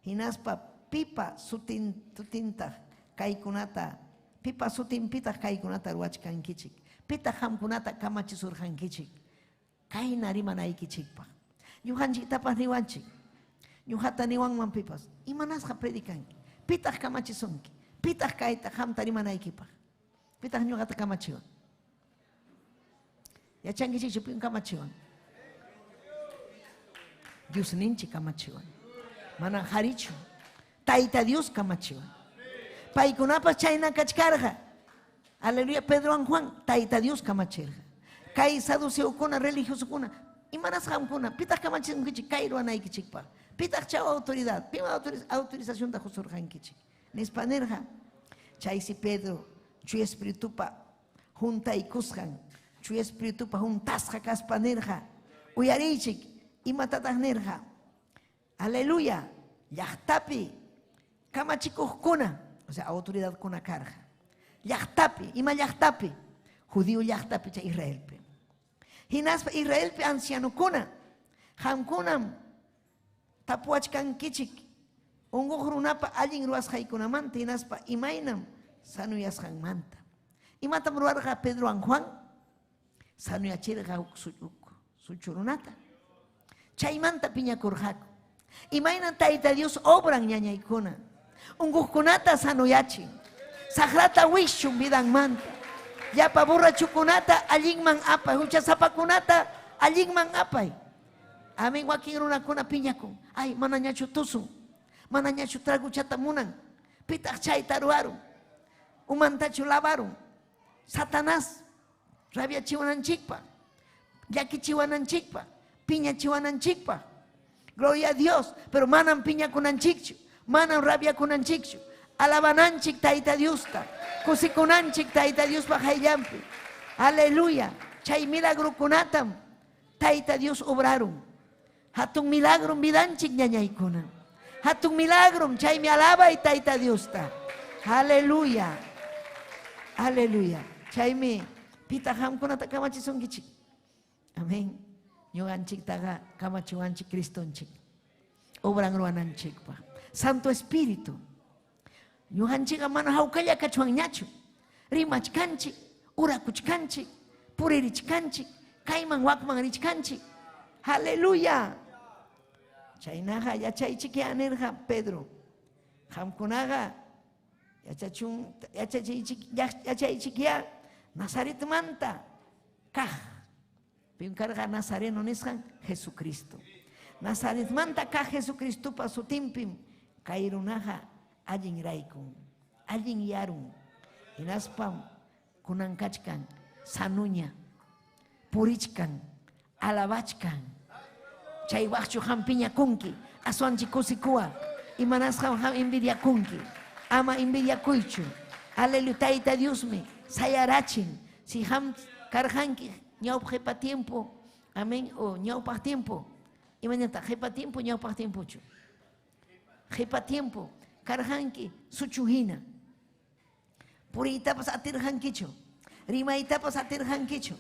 hinaspa pipa sutin sutintaq kaykunata pipa sutinpitaq kaykunata ruwachkankichik? Pitaq qamkunata kamachisurqankichik kayna rimanaykichikpaq? Ñuqanchiktapas niwanchik, ñuqata niwanman pipas, imanasqa predicanki? Pitaq kamachisunki? Pitaq kayta qamta rimanaykipaq? Pitaq ñuqata kamachiwan? Yachankichikchu pim kamachiwan? Diosninchik kamachiwan. Mana qarichu. Tayta Dios kamachiwan. Paykunapas chayna kachkarqa. Aleluya, Pedrowan Juan, Tayta Dios kamachirqa. Kay saduceokuna, religiosokuna, imanasqa qamkuna, pitaq kamachisunkichik kay ruwanaykichikpaq? Pitaq chay autoridad? Pim autorizacionta qusurqankichik? Nispa nirqa. Chaysi Pedro Chuya Espiritupa huntaykusqan, Chuya Espiritupa huntasqa kaspa nirqa, uyariychik, imatataq nirqa? Aleluya, llaqtapi kamachikuqkuna, o sea, autoridadkuna karqa. Llaqtapi, ima llaqtapi? Judío llaqtapi, chay Israelpi. Hinaspa Israelpi ancianokuna, qamkunam tapuwachkankichik unquq runapa allin ruwasqaykunamanta hinaspa imaynam sanuyasqanmanta. Imatam ruwarqa Pedrowan Juan? Sanuyachirqa huk suchu runata. Chaymanta piñakurqaku. Imaynam Tayta Dios obran ñañaykuna. Unquqkunata sanuyachin. Saqrata wischun vidanmanta. Llapa borrachukunata allinman apay. Huchasapakunata allinman apay. Amén. Wakin runakuna piñakun. Ay, manañachu tusun. Manañachu traguchata munan. Pitaq chayta ruwarun. Umantachu lavarun. Satanás rabiachiwananchikpaq, llakichiwananchikpaq, piñachiwananchikpaq. Gloria a Dios, pero manam piñakunanchikchu, manam rabiakunanchikchu. Alabananchik Tayta Diosta, kusikunanchik Tayta Diospa qayllanpi. Aleluya. Chay milagrukunatam Tayta Dios obrarun. Hatun milagrum vidanchik ñañaykuna. Hatun milagrum, chaymi alabay Tayta Diosta. Aleluya. Aleluya. Chaymi pitaq qamkunata kamachisunkichik. Amén. Ñuqanchiktaqa kamachiwanchik Cristonchik. Obran ruwananchikpaq. Santo Espíritu. Ñuqanchikqa mana hawkalla kachwanñachu. Rimachkanchik, urakuchkanchik, puririchkanchik, kayman wakman richkanchik. Aleluya. Chaynaqa yachaychikya nirqa Pedro. Qamkunaqa yachachun yachachiychik yachaychikya Nazaretmanta kaq. Pim karqa Nazareno nisqan? Jesucristo. Nazaretmanta kaq Jesucristopa sutinpim kay runaqa allin raykun, allin yarun. Hinaspam kunan kachkan sanuña, purichkan, alabachkan. Chay waqchu qam piñakunki, aswanchik kusikuwa. Imanasqam qam envidiakunki? Ama envidiakuychu. Aleluya, Tayta Diosmi sayarachin. Si qam karqanki ñawpaq qipa tiempo, amén, o ñawpaq tiempo. Imaynataq qipa tiempo, ñawpaq tiempochu? Qipa tiempo karqanki suchu hina. Puriytapas atirqankichu, rimaytapas atirqankichu.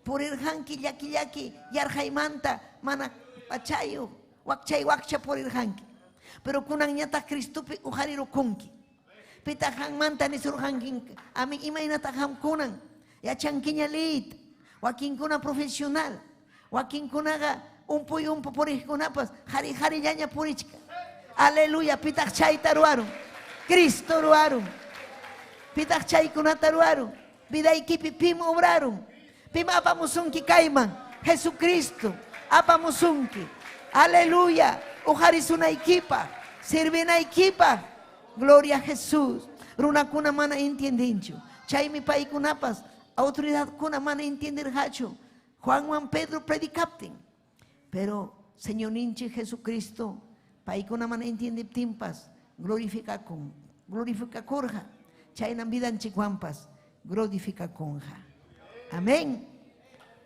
Purirqanki llaki llaki yarqaymanta mana pachayuq, wakchay wakcha purirqanki. Pero kunanñataq Cristopi uqarirukunki. Pitaq qanmanta nisurqanki, amén, imaynataq qam kunan yachankiña liyta. Wakinkuna profesional, wakinkunaqa umpuy umpu puriqkunapas qhari qharillaña purichkan. Aleluya, pitaq chayta ruwarun. Cristo ruwarun. Pitaq chaykunata ruwarun. Vidaykipi pim obrarun. Pim apamusunki kayman. Jesucristo apamusunki. Aleluya. Uqarisunaykipaq, sirvinaykipaq. Gloria a Jesús. Runakuna mana entiendinchu. Chaymi paykunapas autoridadkuna mana entiendirqachu. Juanwan Pedro predicaptin. Pero Señorninchik Jesucristo paykuna mana entiendiptinpas glorificakun, glorificakurqa. Chaynam vidanchikwanpas glorificakunqa. Amén.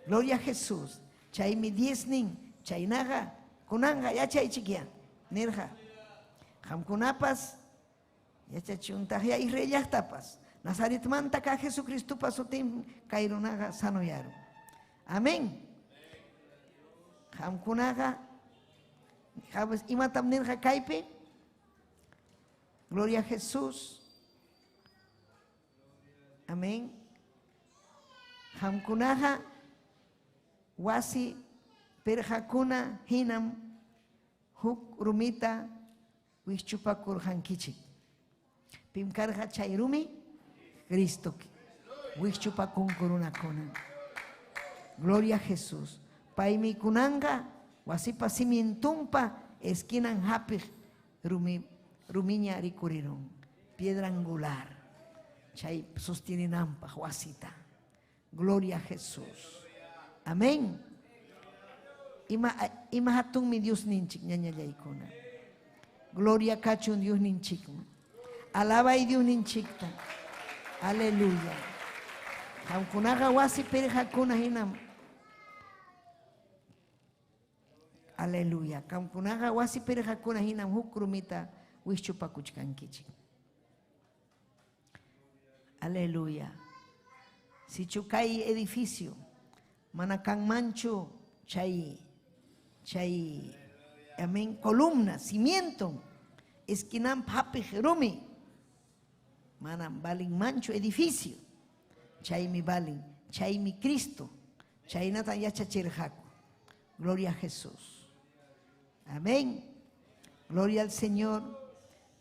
Gloria a Jesús. Chaymi dieznin chaynaqa kunanqa yachaychikya nirqa. Qamkunapas yachachuntaqya Israel llaqtapas. Nazaretmanta kaq Jesucristopa sutin kay runaqa sanoyarun. Amén. Qamkunaqa imatam nirqa kaypi? Gloria a Jesús. Amén. Qamkunaqa wasi pirqakuna hinam huk rumita wikchupakurqankichik. Pim karqa chay rumi? Cristo. Wikchupakunku runakuna. Gloria a Jesús. Paymi kunanqa wasipa cimientunpa esquinan hapiq rumi rumiña rikurirun. Piedra angular. Chay sostininanpaq wasita. Gloria a Jesús. Amén. Ima ima hatunmi Diosninchik ñañallaykuna. Gloria kachun Diosninchikman. Alabay Diosninchikta. Aleluya. Qamkunaqa wasi pirqakuna hinam. Aleluya. Qamkunaqa wasi pirqakuna hinam huk rumita wischupakuchkankichik. Aleluya. Sichu kay edificio mana kanmanchu chay chay amén columna, cimiento, esquinanpa hapiq rumi manam valinmanchu edificio. Chaymi valin, chaymi Cristo. Chaynatan yachachirqaku. Gloria a Jesús. Amén. Gloria al Señor.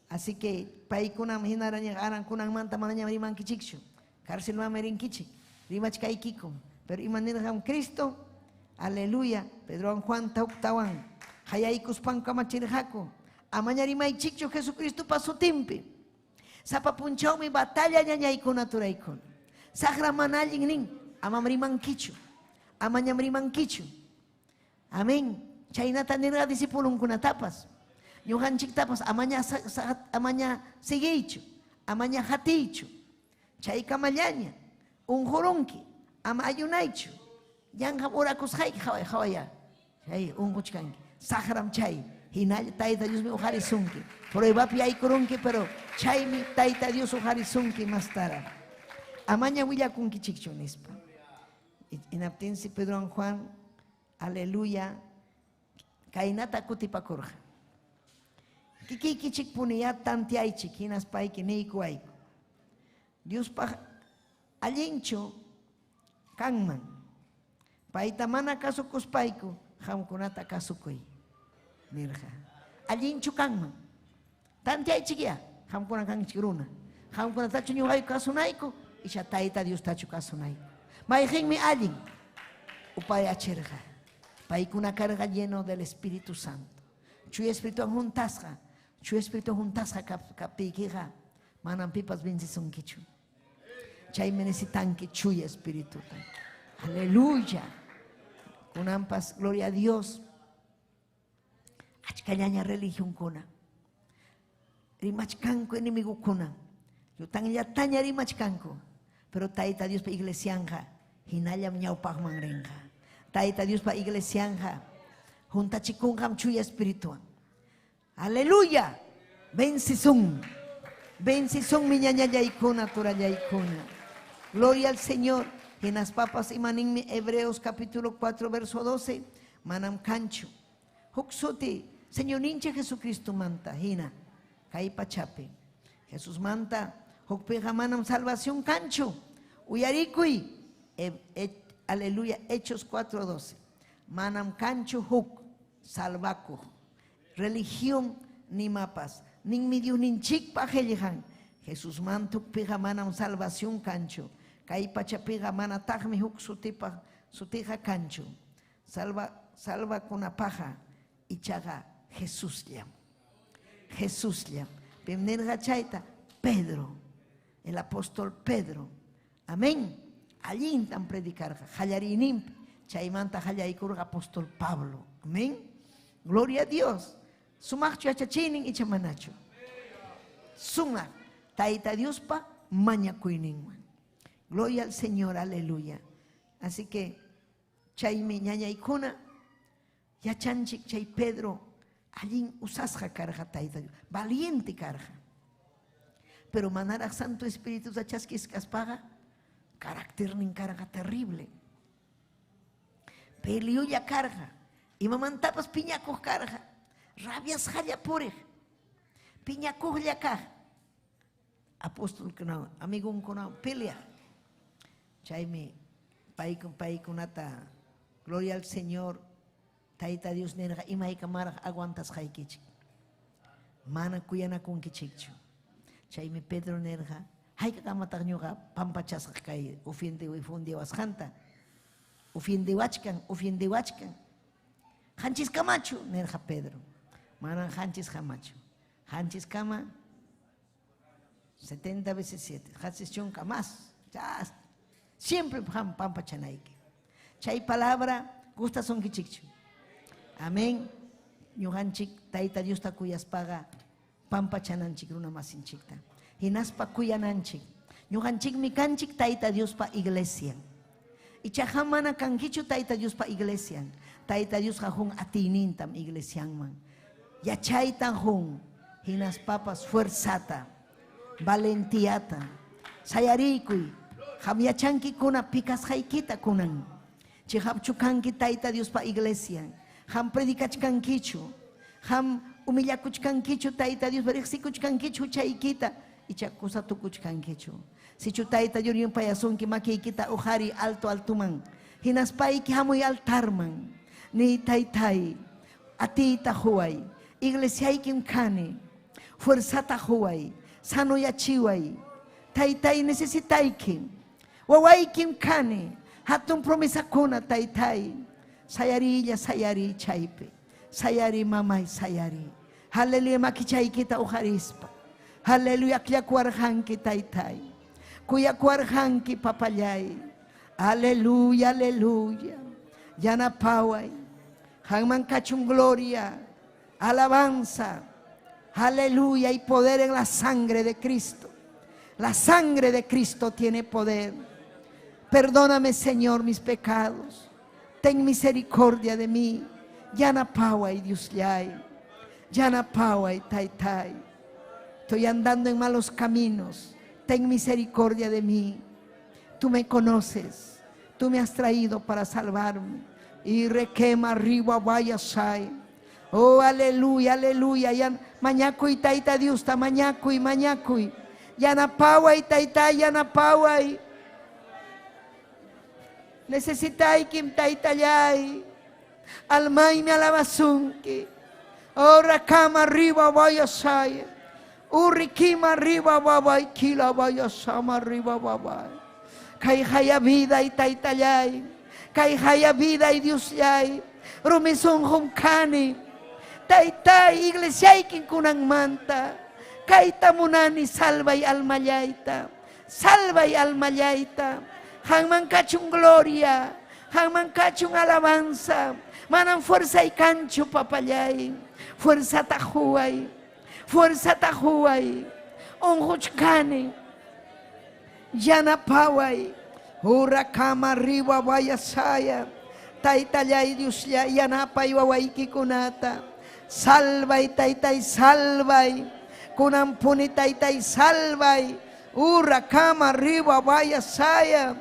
Así que paykunam hinaraña arankunanmanta manañam rimankichikchu. Cárcelmanmi rinkichik. Rimachkaykikum. Pero ima nirqam Cristo? Aleluya. Pedrowan Juanta huktawan qayaykuspan kamachirqaku. Amaña rimaychikchu Jesucristopa sutinpi. Sapa punchawmi batalla ñañaykuna turaykuna. Saqra mana allin nin, amam rimankichu. Amañam rimankichu. Amén. Chaynata nirqa discipulunkunatapas. Ñuqanchiktapas amaña amaña siguiychu, amaña hatiychu. Chaykamallaña unqurunki, ama ayunaychu. Yanqam orakusqayki qaway qawaya. Chay unquchkanki. Saqram chay. Hinalla Tayta Diosmi uqarisunki. Pruebapi yaykurunki, pero chaymi Tayta Dios uqarisunki mastaraq. Amaña willakunkichikchu nispa. Hinaptinsi Pedrowan Juan, aleluya, kaynata kutipakurqa. Kikiykichikpuniyá tanteaychik hinaspayki niykuwayku. Diospaq allinchu kanman. Payta mana kasukuspayku qamkunata kasukuy nirqa. Allinchu kanman. Tanteaychikyá, qamkuna kankichik runa. Qamkunatachu ñuqayku kasunayku icha Tayta Diostachu kasunayku. Mayqinmi allin? Upayachirqa. Paykuna karqa lleno del Espíritu Santo. Chuya Espirituwan juntasqa, Chuya Espirituwan juntasqa kaptiykiqa manam pipas vencisunkichu. Chaymi necesitanki Chuya Espirituta. Aleluya. Kunanpas, gloria a Dios. Achkallaña religionkuna. Rimachkanku enemigokuna. Llutanllataña rimachkanku. Pero Tayta Diospa iglesianqa hinallam ñawpaqman rinqa. Tayta Diospa iglesianqa juntachikunqam Chuya Espirituwan. Aleluya. Vencisun. Vencisunmi ñañallaykuna, turallaykuna. Gloria al Señor. Hinaspapas imaninmi Hebreos capítulo 4 verso 12. Manam kanchu. Huk suti Señorninchik Jesucristomanta hina kay pachapi. Jesusmanta hukpiqa manam salvación kanchu. Uyarikuy. Aleluya. Hechos 4:12. Manam kanchu huk salvakuq religión Nimapas. Ninmi Diosninchikpa qillqan. Jesusmantukpiqa manam salvación kanchu. Kay pachapiqa manataqmi huk sutipaq sutiqa kanchu. Salva salvakunapaqqa ichaqa Jesusllam. Jesusllam. Pim nirqa chayta? Pedro. El apóstol Pedro. Amén. Allintam predicarqa. Qallariyninpi. Chaymanta qallaykurqa apóstol Pablo. Amén. Gloria a Dios. Sumaqchu yachachiynin icha manachu. Sumaq Tayta Diospa mañakuyninwan. Gloria al Señor, aleluya. Así que chaymi ñañaykuna yachanchik chay Pedro allin usasqa karqa Tayta Dios, valiente karqa. Pero manaraq Santo Espirituta chaskisqaspaqa carácternin karqa terrible. Peliulla karqa, imamantapas piñakuq karqa, rabiasqalla puriq, piñakuqlla kaq. Apóstolkunawan, amigonkunawan peleaq. Chaymi paykunata, gloria al Señor, Tayta Dios nirqa, imaykamaraq aguantasqaykichik. Mana kuyanakunkichikchu. Chaymi Pedro nirqa, hayk'akamataq ñuqa pampachasaq kay ofiendiwasqanta. Ofiendiwachkan, ofiendiwachkan. Qanchiskamachu, nirqa Pedro. Manam qanchiskamachu. Qanchiskama 70 veces 7, qanchis chunka más. Ya, siempre pampachanayki. Chay palabra gustasunkichikchu. Amén. Ñuqanchik Tayta Diosta kuyaspaqa pampachananchik runa masinchikta. Hinaspa kuyananchik. Ñuqanchikmi kanchik Tayta Diospa iglesian. Ichaqa mana kankichu Tayta Diospa iglesian. Tayta Diosqa hun atiynintam iglesianman. Yachaytan hun hinaspapas fuerzata, valentiata. Sayariykuy. Qam yachankikuna pikasqaykita kunan. Chiqapchu kanki Tayta Diospa iglesian. Qam predicachkankichu. Qam humillakuchkankichu Tayta Diospa riqsikuchkankichu huchaykita. Icha kusa tukuchkankichu. Sichu Tayta Dios yumpayasunki makiykita uqari alto altuman. Hinaspayki hamuy altarman. Niy Taytay, atiyta quway. Iglesiaykim kani. Fuerzata quway. Sanoyachiway. Taytay necesitaykim. Wawaykim kani. Hatun promesakuna Taytay. Sayariylla sayariy chaypi. Sayariy mamay sayariy. Aleluya makichaykita uqarispa. Aleluya akllakuwarqanki Taytay. Kuyakuwarqanki papallay. Aleluya, aleluya. Yanapaway. Qanman kachun gloria, alabanza. Aleluya y poder en la sangre de Cristo. La sangre de Cristo tiene poder. Perdóname, Señor, mis pecados. Ten misericordia de mí. Yanapaway, Diosllay. Yanapaway, Taytay. Estoy andando en malos caminos. Ten misericordia de mí. Tú me conoces. Tú me has traído para salvarme. Y requema arriba vaya sai. Oh, aleluya, aleluya. Yan, mañakuy Tayta Diosta, mañakuy, mañakuy. Yanapaway, Taytay, yanapaway. Necesitaykim Taytallay. Almaymi alabasunki. Oh, rakama arriba vaya sai. Urrikima arriba babay, kila vaya sama arriba babay. Kay haya vida y Taytallay. Kay haya vida y Diosllay. Rumi sunqum kani. Taytay, iglesiaykin kunanmanta. Kayta munani salvay almallayta. Salvay almallayta. Qanman kachun gloria. Qanman kachun alabanza. Manam fuerzay kanchu papallay. Fuerzata quway. Fuerzata quway. Unquchkani. Yanapaway. Urakama riwa vayasaya. Taytallay Diosllay yanapay wawaykikunata. Salvay Taytay salvay. Kunanpuni Taytay salvay. Urakama riwa vayasaya.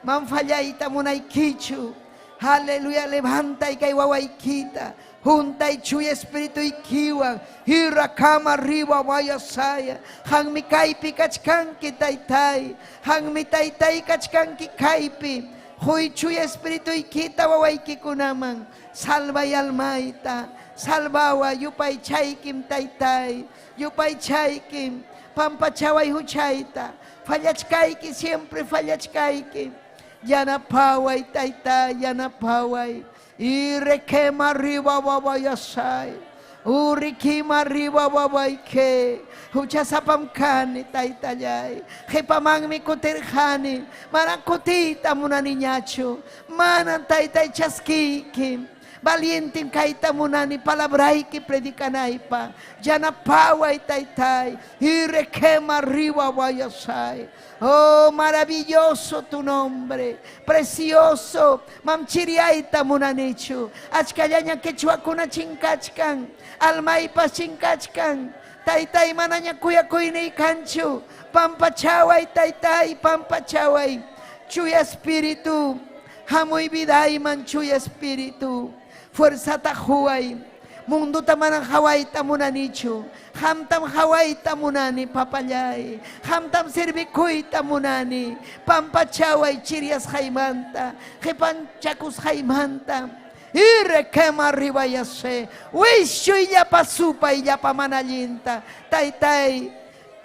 Manfallayta munaykichu. Aleluya, levantay kay wawaykita. Juntay chuya espirituykiwan. Hirakama riwa vayasaya. Qanmi kaypi kachkanki Taytay. Qanmi Taytay kachkanki kaypi. Huy chuya espirituykita wawaykikunaman. Salvay almayta. Salvaway yupaychaykim taytay. Yupaychaykim pampachaway huchayta. Fallachkayki siempre fallachkayki. Yanapaway taytay, yanapaway. Y requema arriba babayasay. Urikima arriba babayke. Huchasapam kani taytallay. Qhipamanmi kutirqani. Mana kutiyta munaniñachu. Mana taytay chaskiyki. Valientim kayta munani palabrayki predicanaypa. Yanapaway taytay. Y requema arriba bayasay. Oh, maravilloso tu nombre. Precioso. Mamchiriayta munanichu. Achkallaña quechuakuna chinkachkan. Almaypas chinkachkan. Taytay manaña kuyakuyniy kanchu. Pampachaway taytay, pampachaway. Chuya espíritu. Hamuy vidayman chuya espíritu. Fuerzata huway. Munduta manam hawayta munanichu. Hamtam hawayta munani papallay. Hamtam sirvikuyta munani. Pampachaway chiriasqaymanta. Qipanchakusqaymanta. Irrequema arriba yase. Wischuy llapa supay llapa mana allinta. Taytay,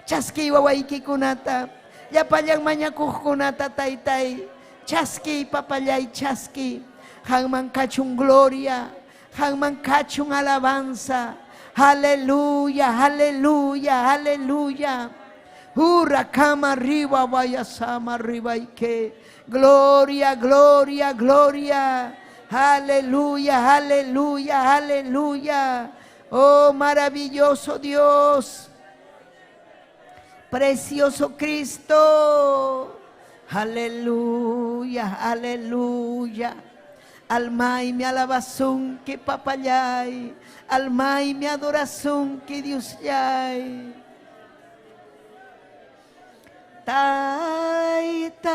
chaskiy wawaykikunata. Llapallan mañakuqkunata taytay. Chaskiy papallay chaskiy. Qanman kachun gloria. Qanman kachun alabanza. Aleluya, aleluya, aleluya. Huracama arriba, vaya sama arriba y que. Gloria, gloria, gloria. Aleluya, aleluya, aleluya. Oh, maravilloso Dios. Precioso Cristo. Aleluya, aleluya. Almay mi alabasunki papallay. Almay mi adorasunki Diosllay. Taytay,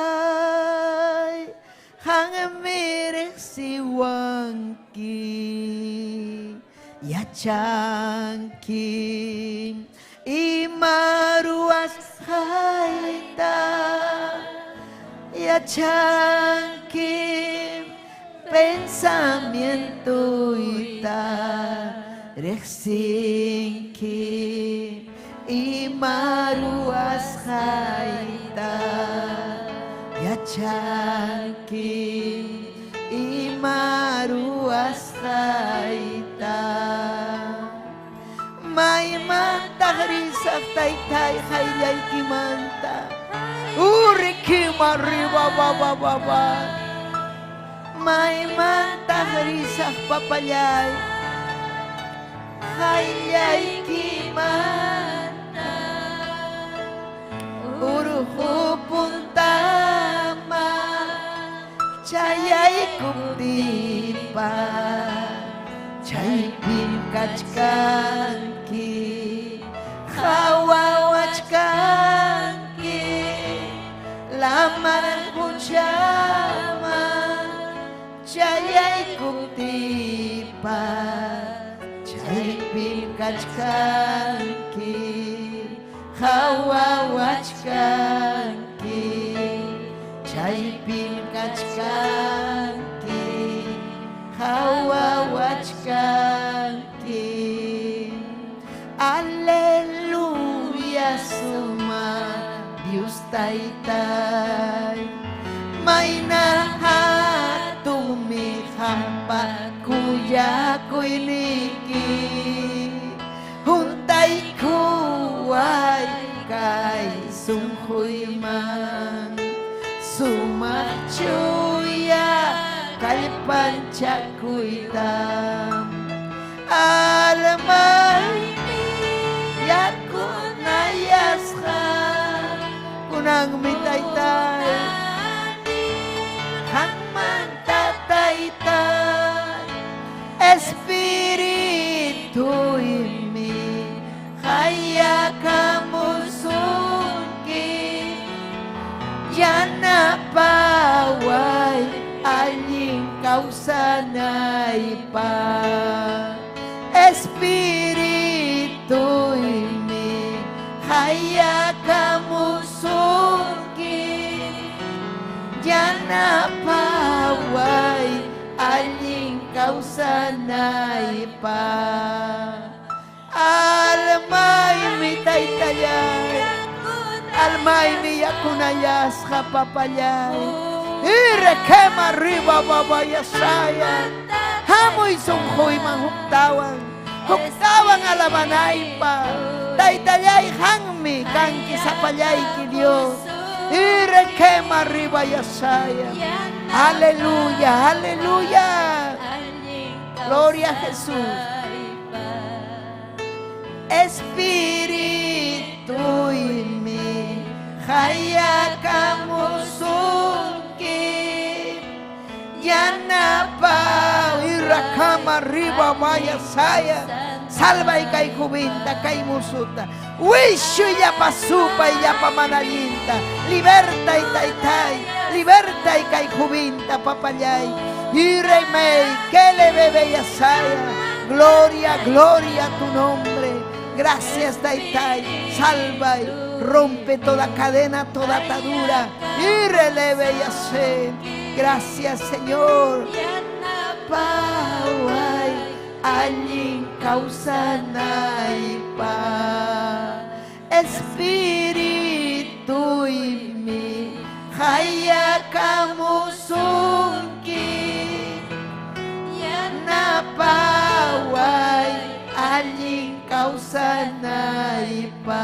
qammi riqsiwanki, yachanki ima ruwasqayta, yachanki pensamientoyta, riqsinki ima ruwasqayta, yachanki ima ruwasqayta. Maymantaq risaq taytay qayllaykimanta, urikima arriba ba ba ba ba. Maymantaq risaq papallay qayllaykimanta, urqu puntama chayaykuptipa, chaypim kachkanki, qhawawachkanki, lamar quchaman chayaykuptipa, chaypim kachkanki, qhawawachkanki, chaypim kachkanki, qhawawachkanki. Aleluya, suma Dios taytay, mayna hatumi qampa kuyakuyniyki, huntaykuway kay sunquyman, sumaq chuya kallpanchakuyta. Almaymi yakunayasqa, kunanmi taytay, qanmanta taytay, espirituymi qayakamusunki, yanapaway allin kawsanaypaq. Espirituymi qayakamusunki, yanapaway allin kawsanaypaq. kawsanaypaq. Almaymi taytallay, almaymi yakunallasqa papallay. Irkema riba babayasaya. Hamuy sunquyman huktawan, huktawan alabanaypaq. Taytallay hanmi kanki sapallayki Dios. Irkema riba yasaya. Aleluya, aleluya. Gloria a Jesús. Espíritu mi hayakamusunki yanapa irakama riba vaya saya salva y kay jubinta kay musuta wishu llapa supa y llapa manallinta liberta y taytay liberta y kay jubinta papallay y remey que le bebe yasaya gloria gloria a tu nombre. Gracias taytay, salva y rompe toda cadena, toda atadura y releve y hace. Gracias Señor. Paway allin kawsanaypa. Espíritu mi hayakamusunki yanapaway allin kawsanaypa.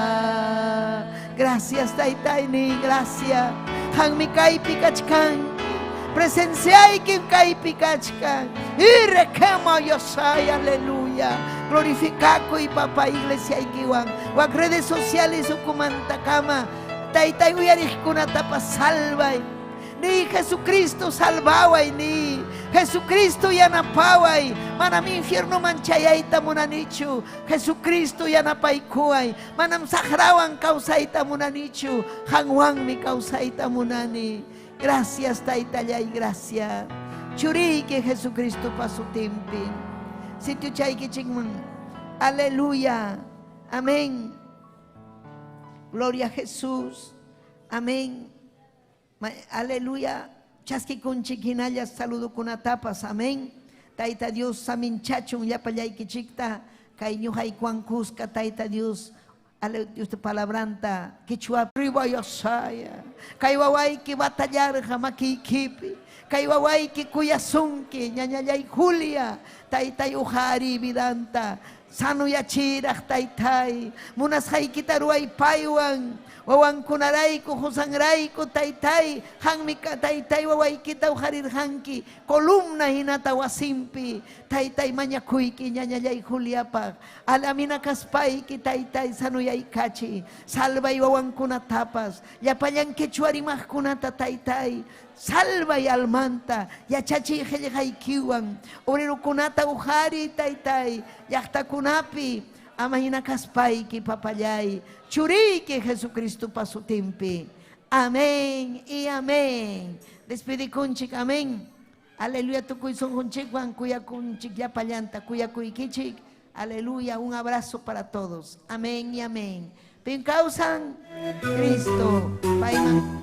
Gracias taytayni, gracias. Hanmi kaypi kachkanki, presenciaykim kaypi kachkan. Y rekema yosay, aleluya. Glorificakuy papá iglesia ikiwan. Wak redes sociales ukumantakama. Taytay uyariqkunatapas salvay. Ni Jesucristo salvaway ni Jesucristo yanapaway. Manam infierno manchayayta munanichu. Jesucristo yanapaykuway. Manam saqrawan kawsayta munanichu. Hanwanmi kawsayta munani. Gracias taytallay, gracias. Churiyki Jesucristo pasutimpi. Sitio chaykichikman. Aleluya. Amén. Gloria a Jesús. Amén. Aleluya. Chaskikunchik hinalla saludukunatapas. Amén. Tayta Dios saminchachun llapallaykichikta kay ñuqaykuwan kuska Tayta Dios. Ale Dios te palabranta quichua riba yosaya. Kay wawayki batallarqa makiykipi. Kay wawayki kuyasunki ñañallay Julia. Taytay ujari vidanta. Sano yachiraq taytay. Munasqaykita ruwaypaywan. Wawankunarayku, husanrayku, taytay. Hanmi taytay wawaykita ujarirqanki. Columna hinata wasimpi. Taytay mañakuyki ñañallay Juliapaq. Alamina kaspayki taytay sanuyaykachi. Salvay wawankunatapas. Llapallan quechua rimaqkunata taytay. Salvay almanta. Yachachiy qillqaykiwan. Orerukunata ujari taytay. Llaqtakunapi. Ama hina kaspayki papallay. Churiyki Jesucristo pasutimpi. Amén y amén. Despidikunchik, amén. Aleluya, tukuy sunqunchikwan kuyakunchik llapallanta kuyakuykichik. Aleluya, un abrazo para todos. Amén y amén. Pin causan Cristo. Payman.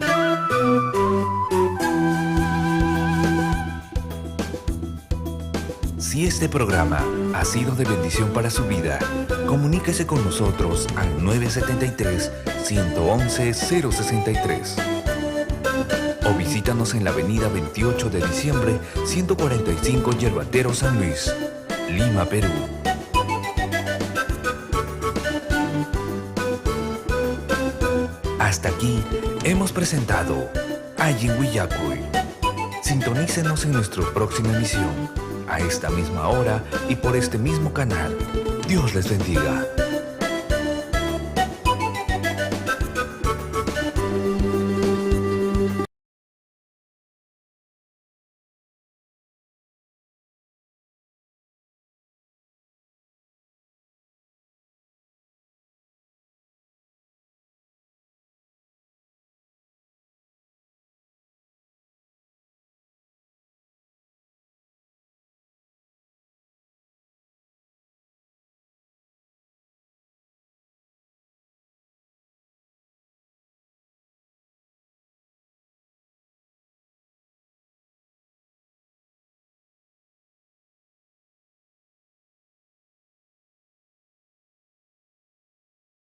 Si este programa ha sido de bendición para su vida, comuníquese con nosotros al 973-111-063 o visítanos en la avenida 28 de diciembre, 145 Yerbatero, San Luis, Lima, Perú. Hasta aquí hemos presentado Allin Willakuy. Sintonícenos en nuestra próxima emisión, a esta misma hora y por este mismo canal. Dios les bendiga.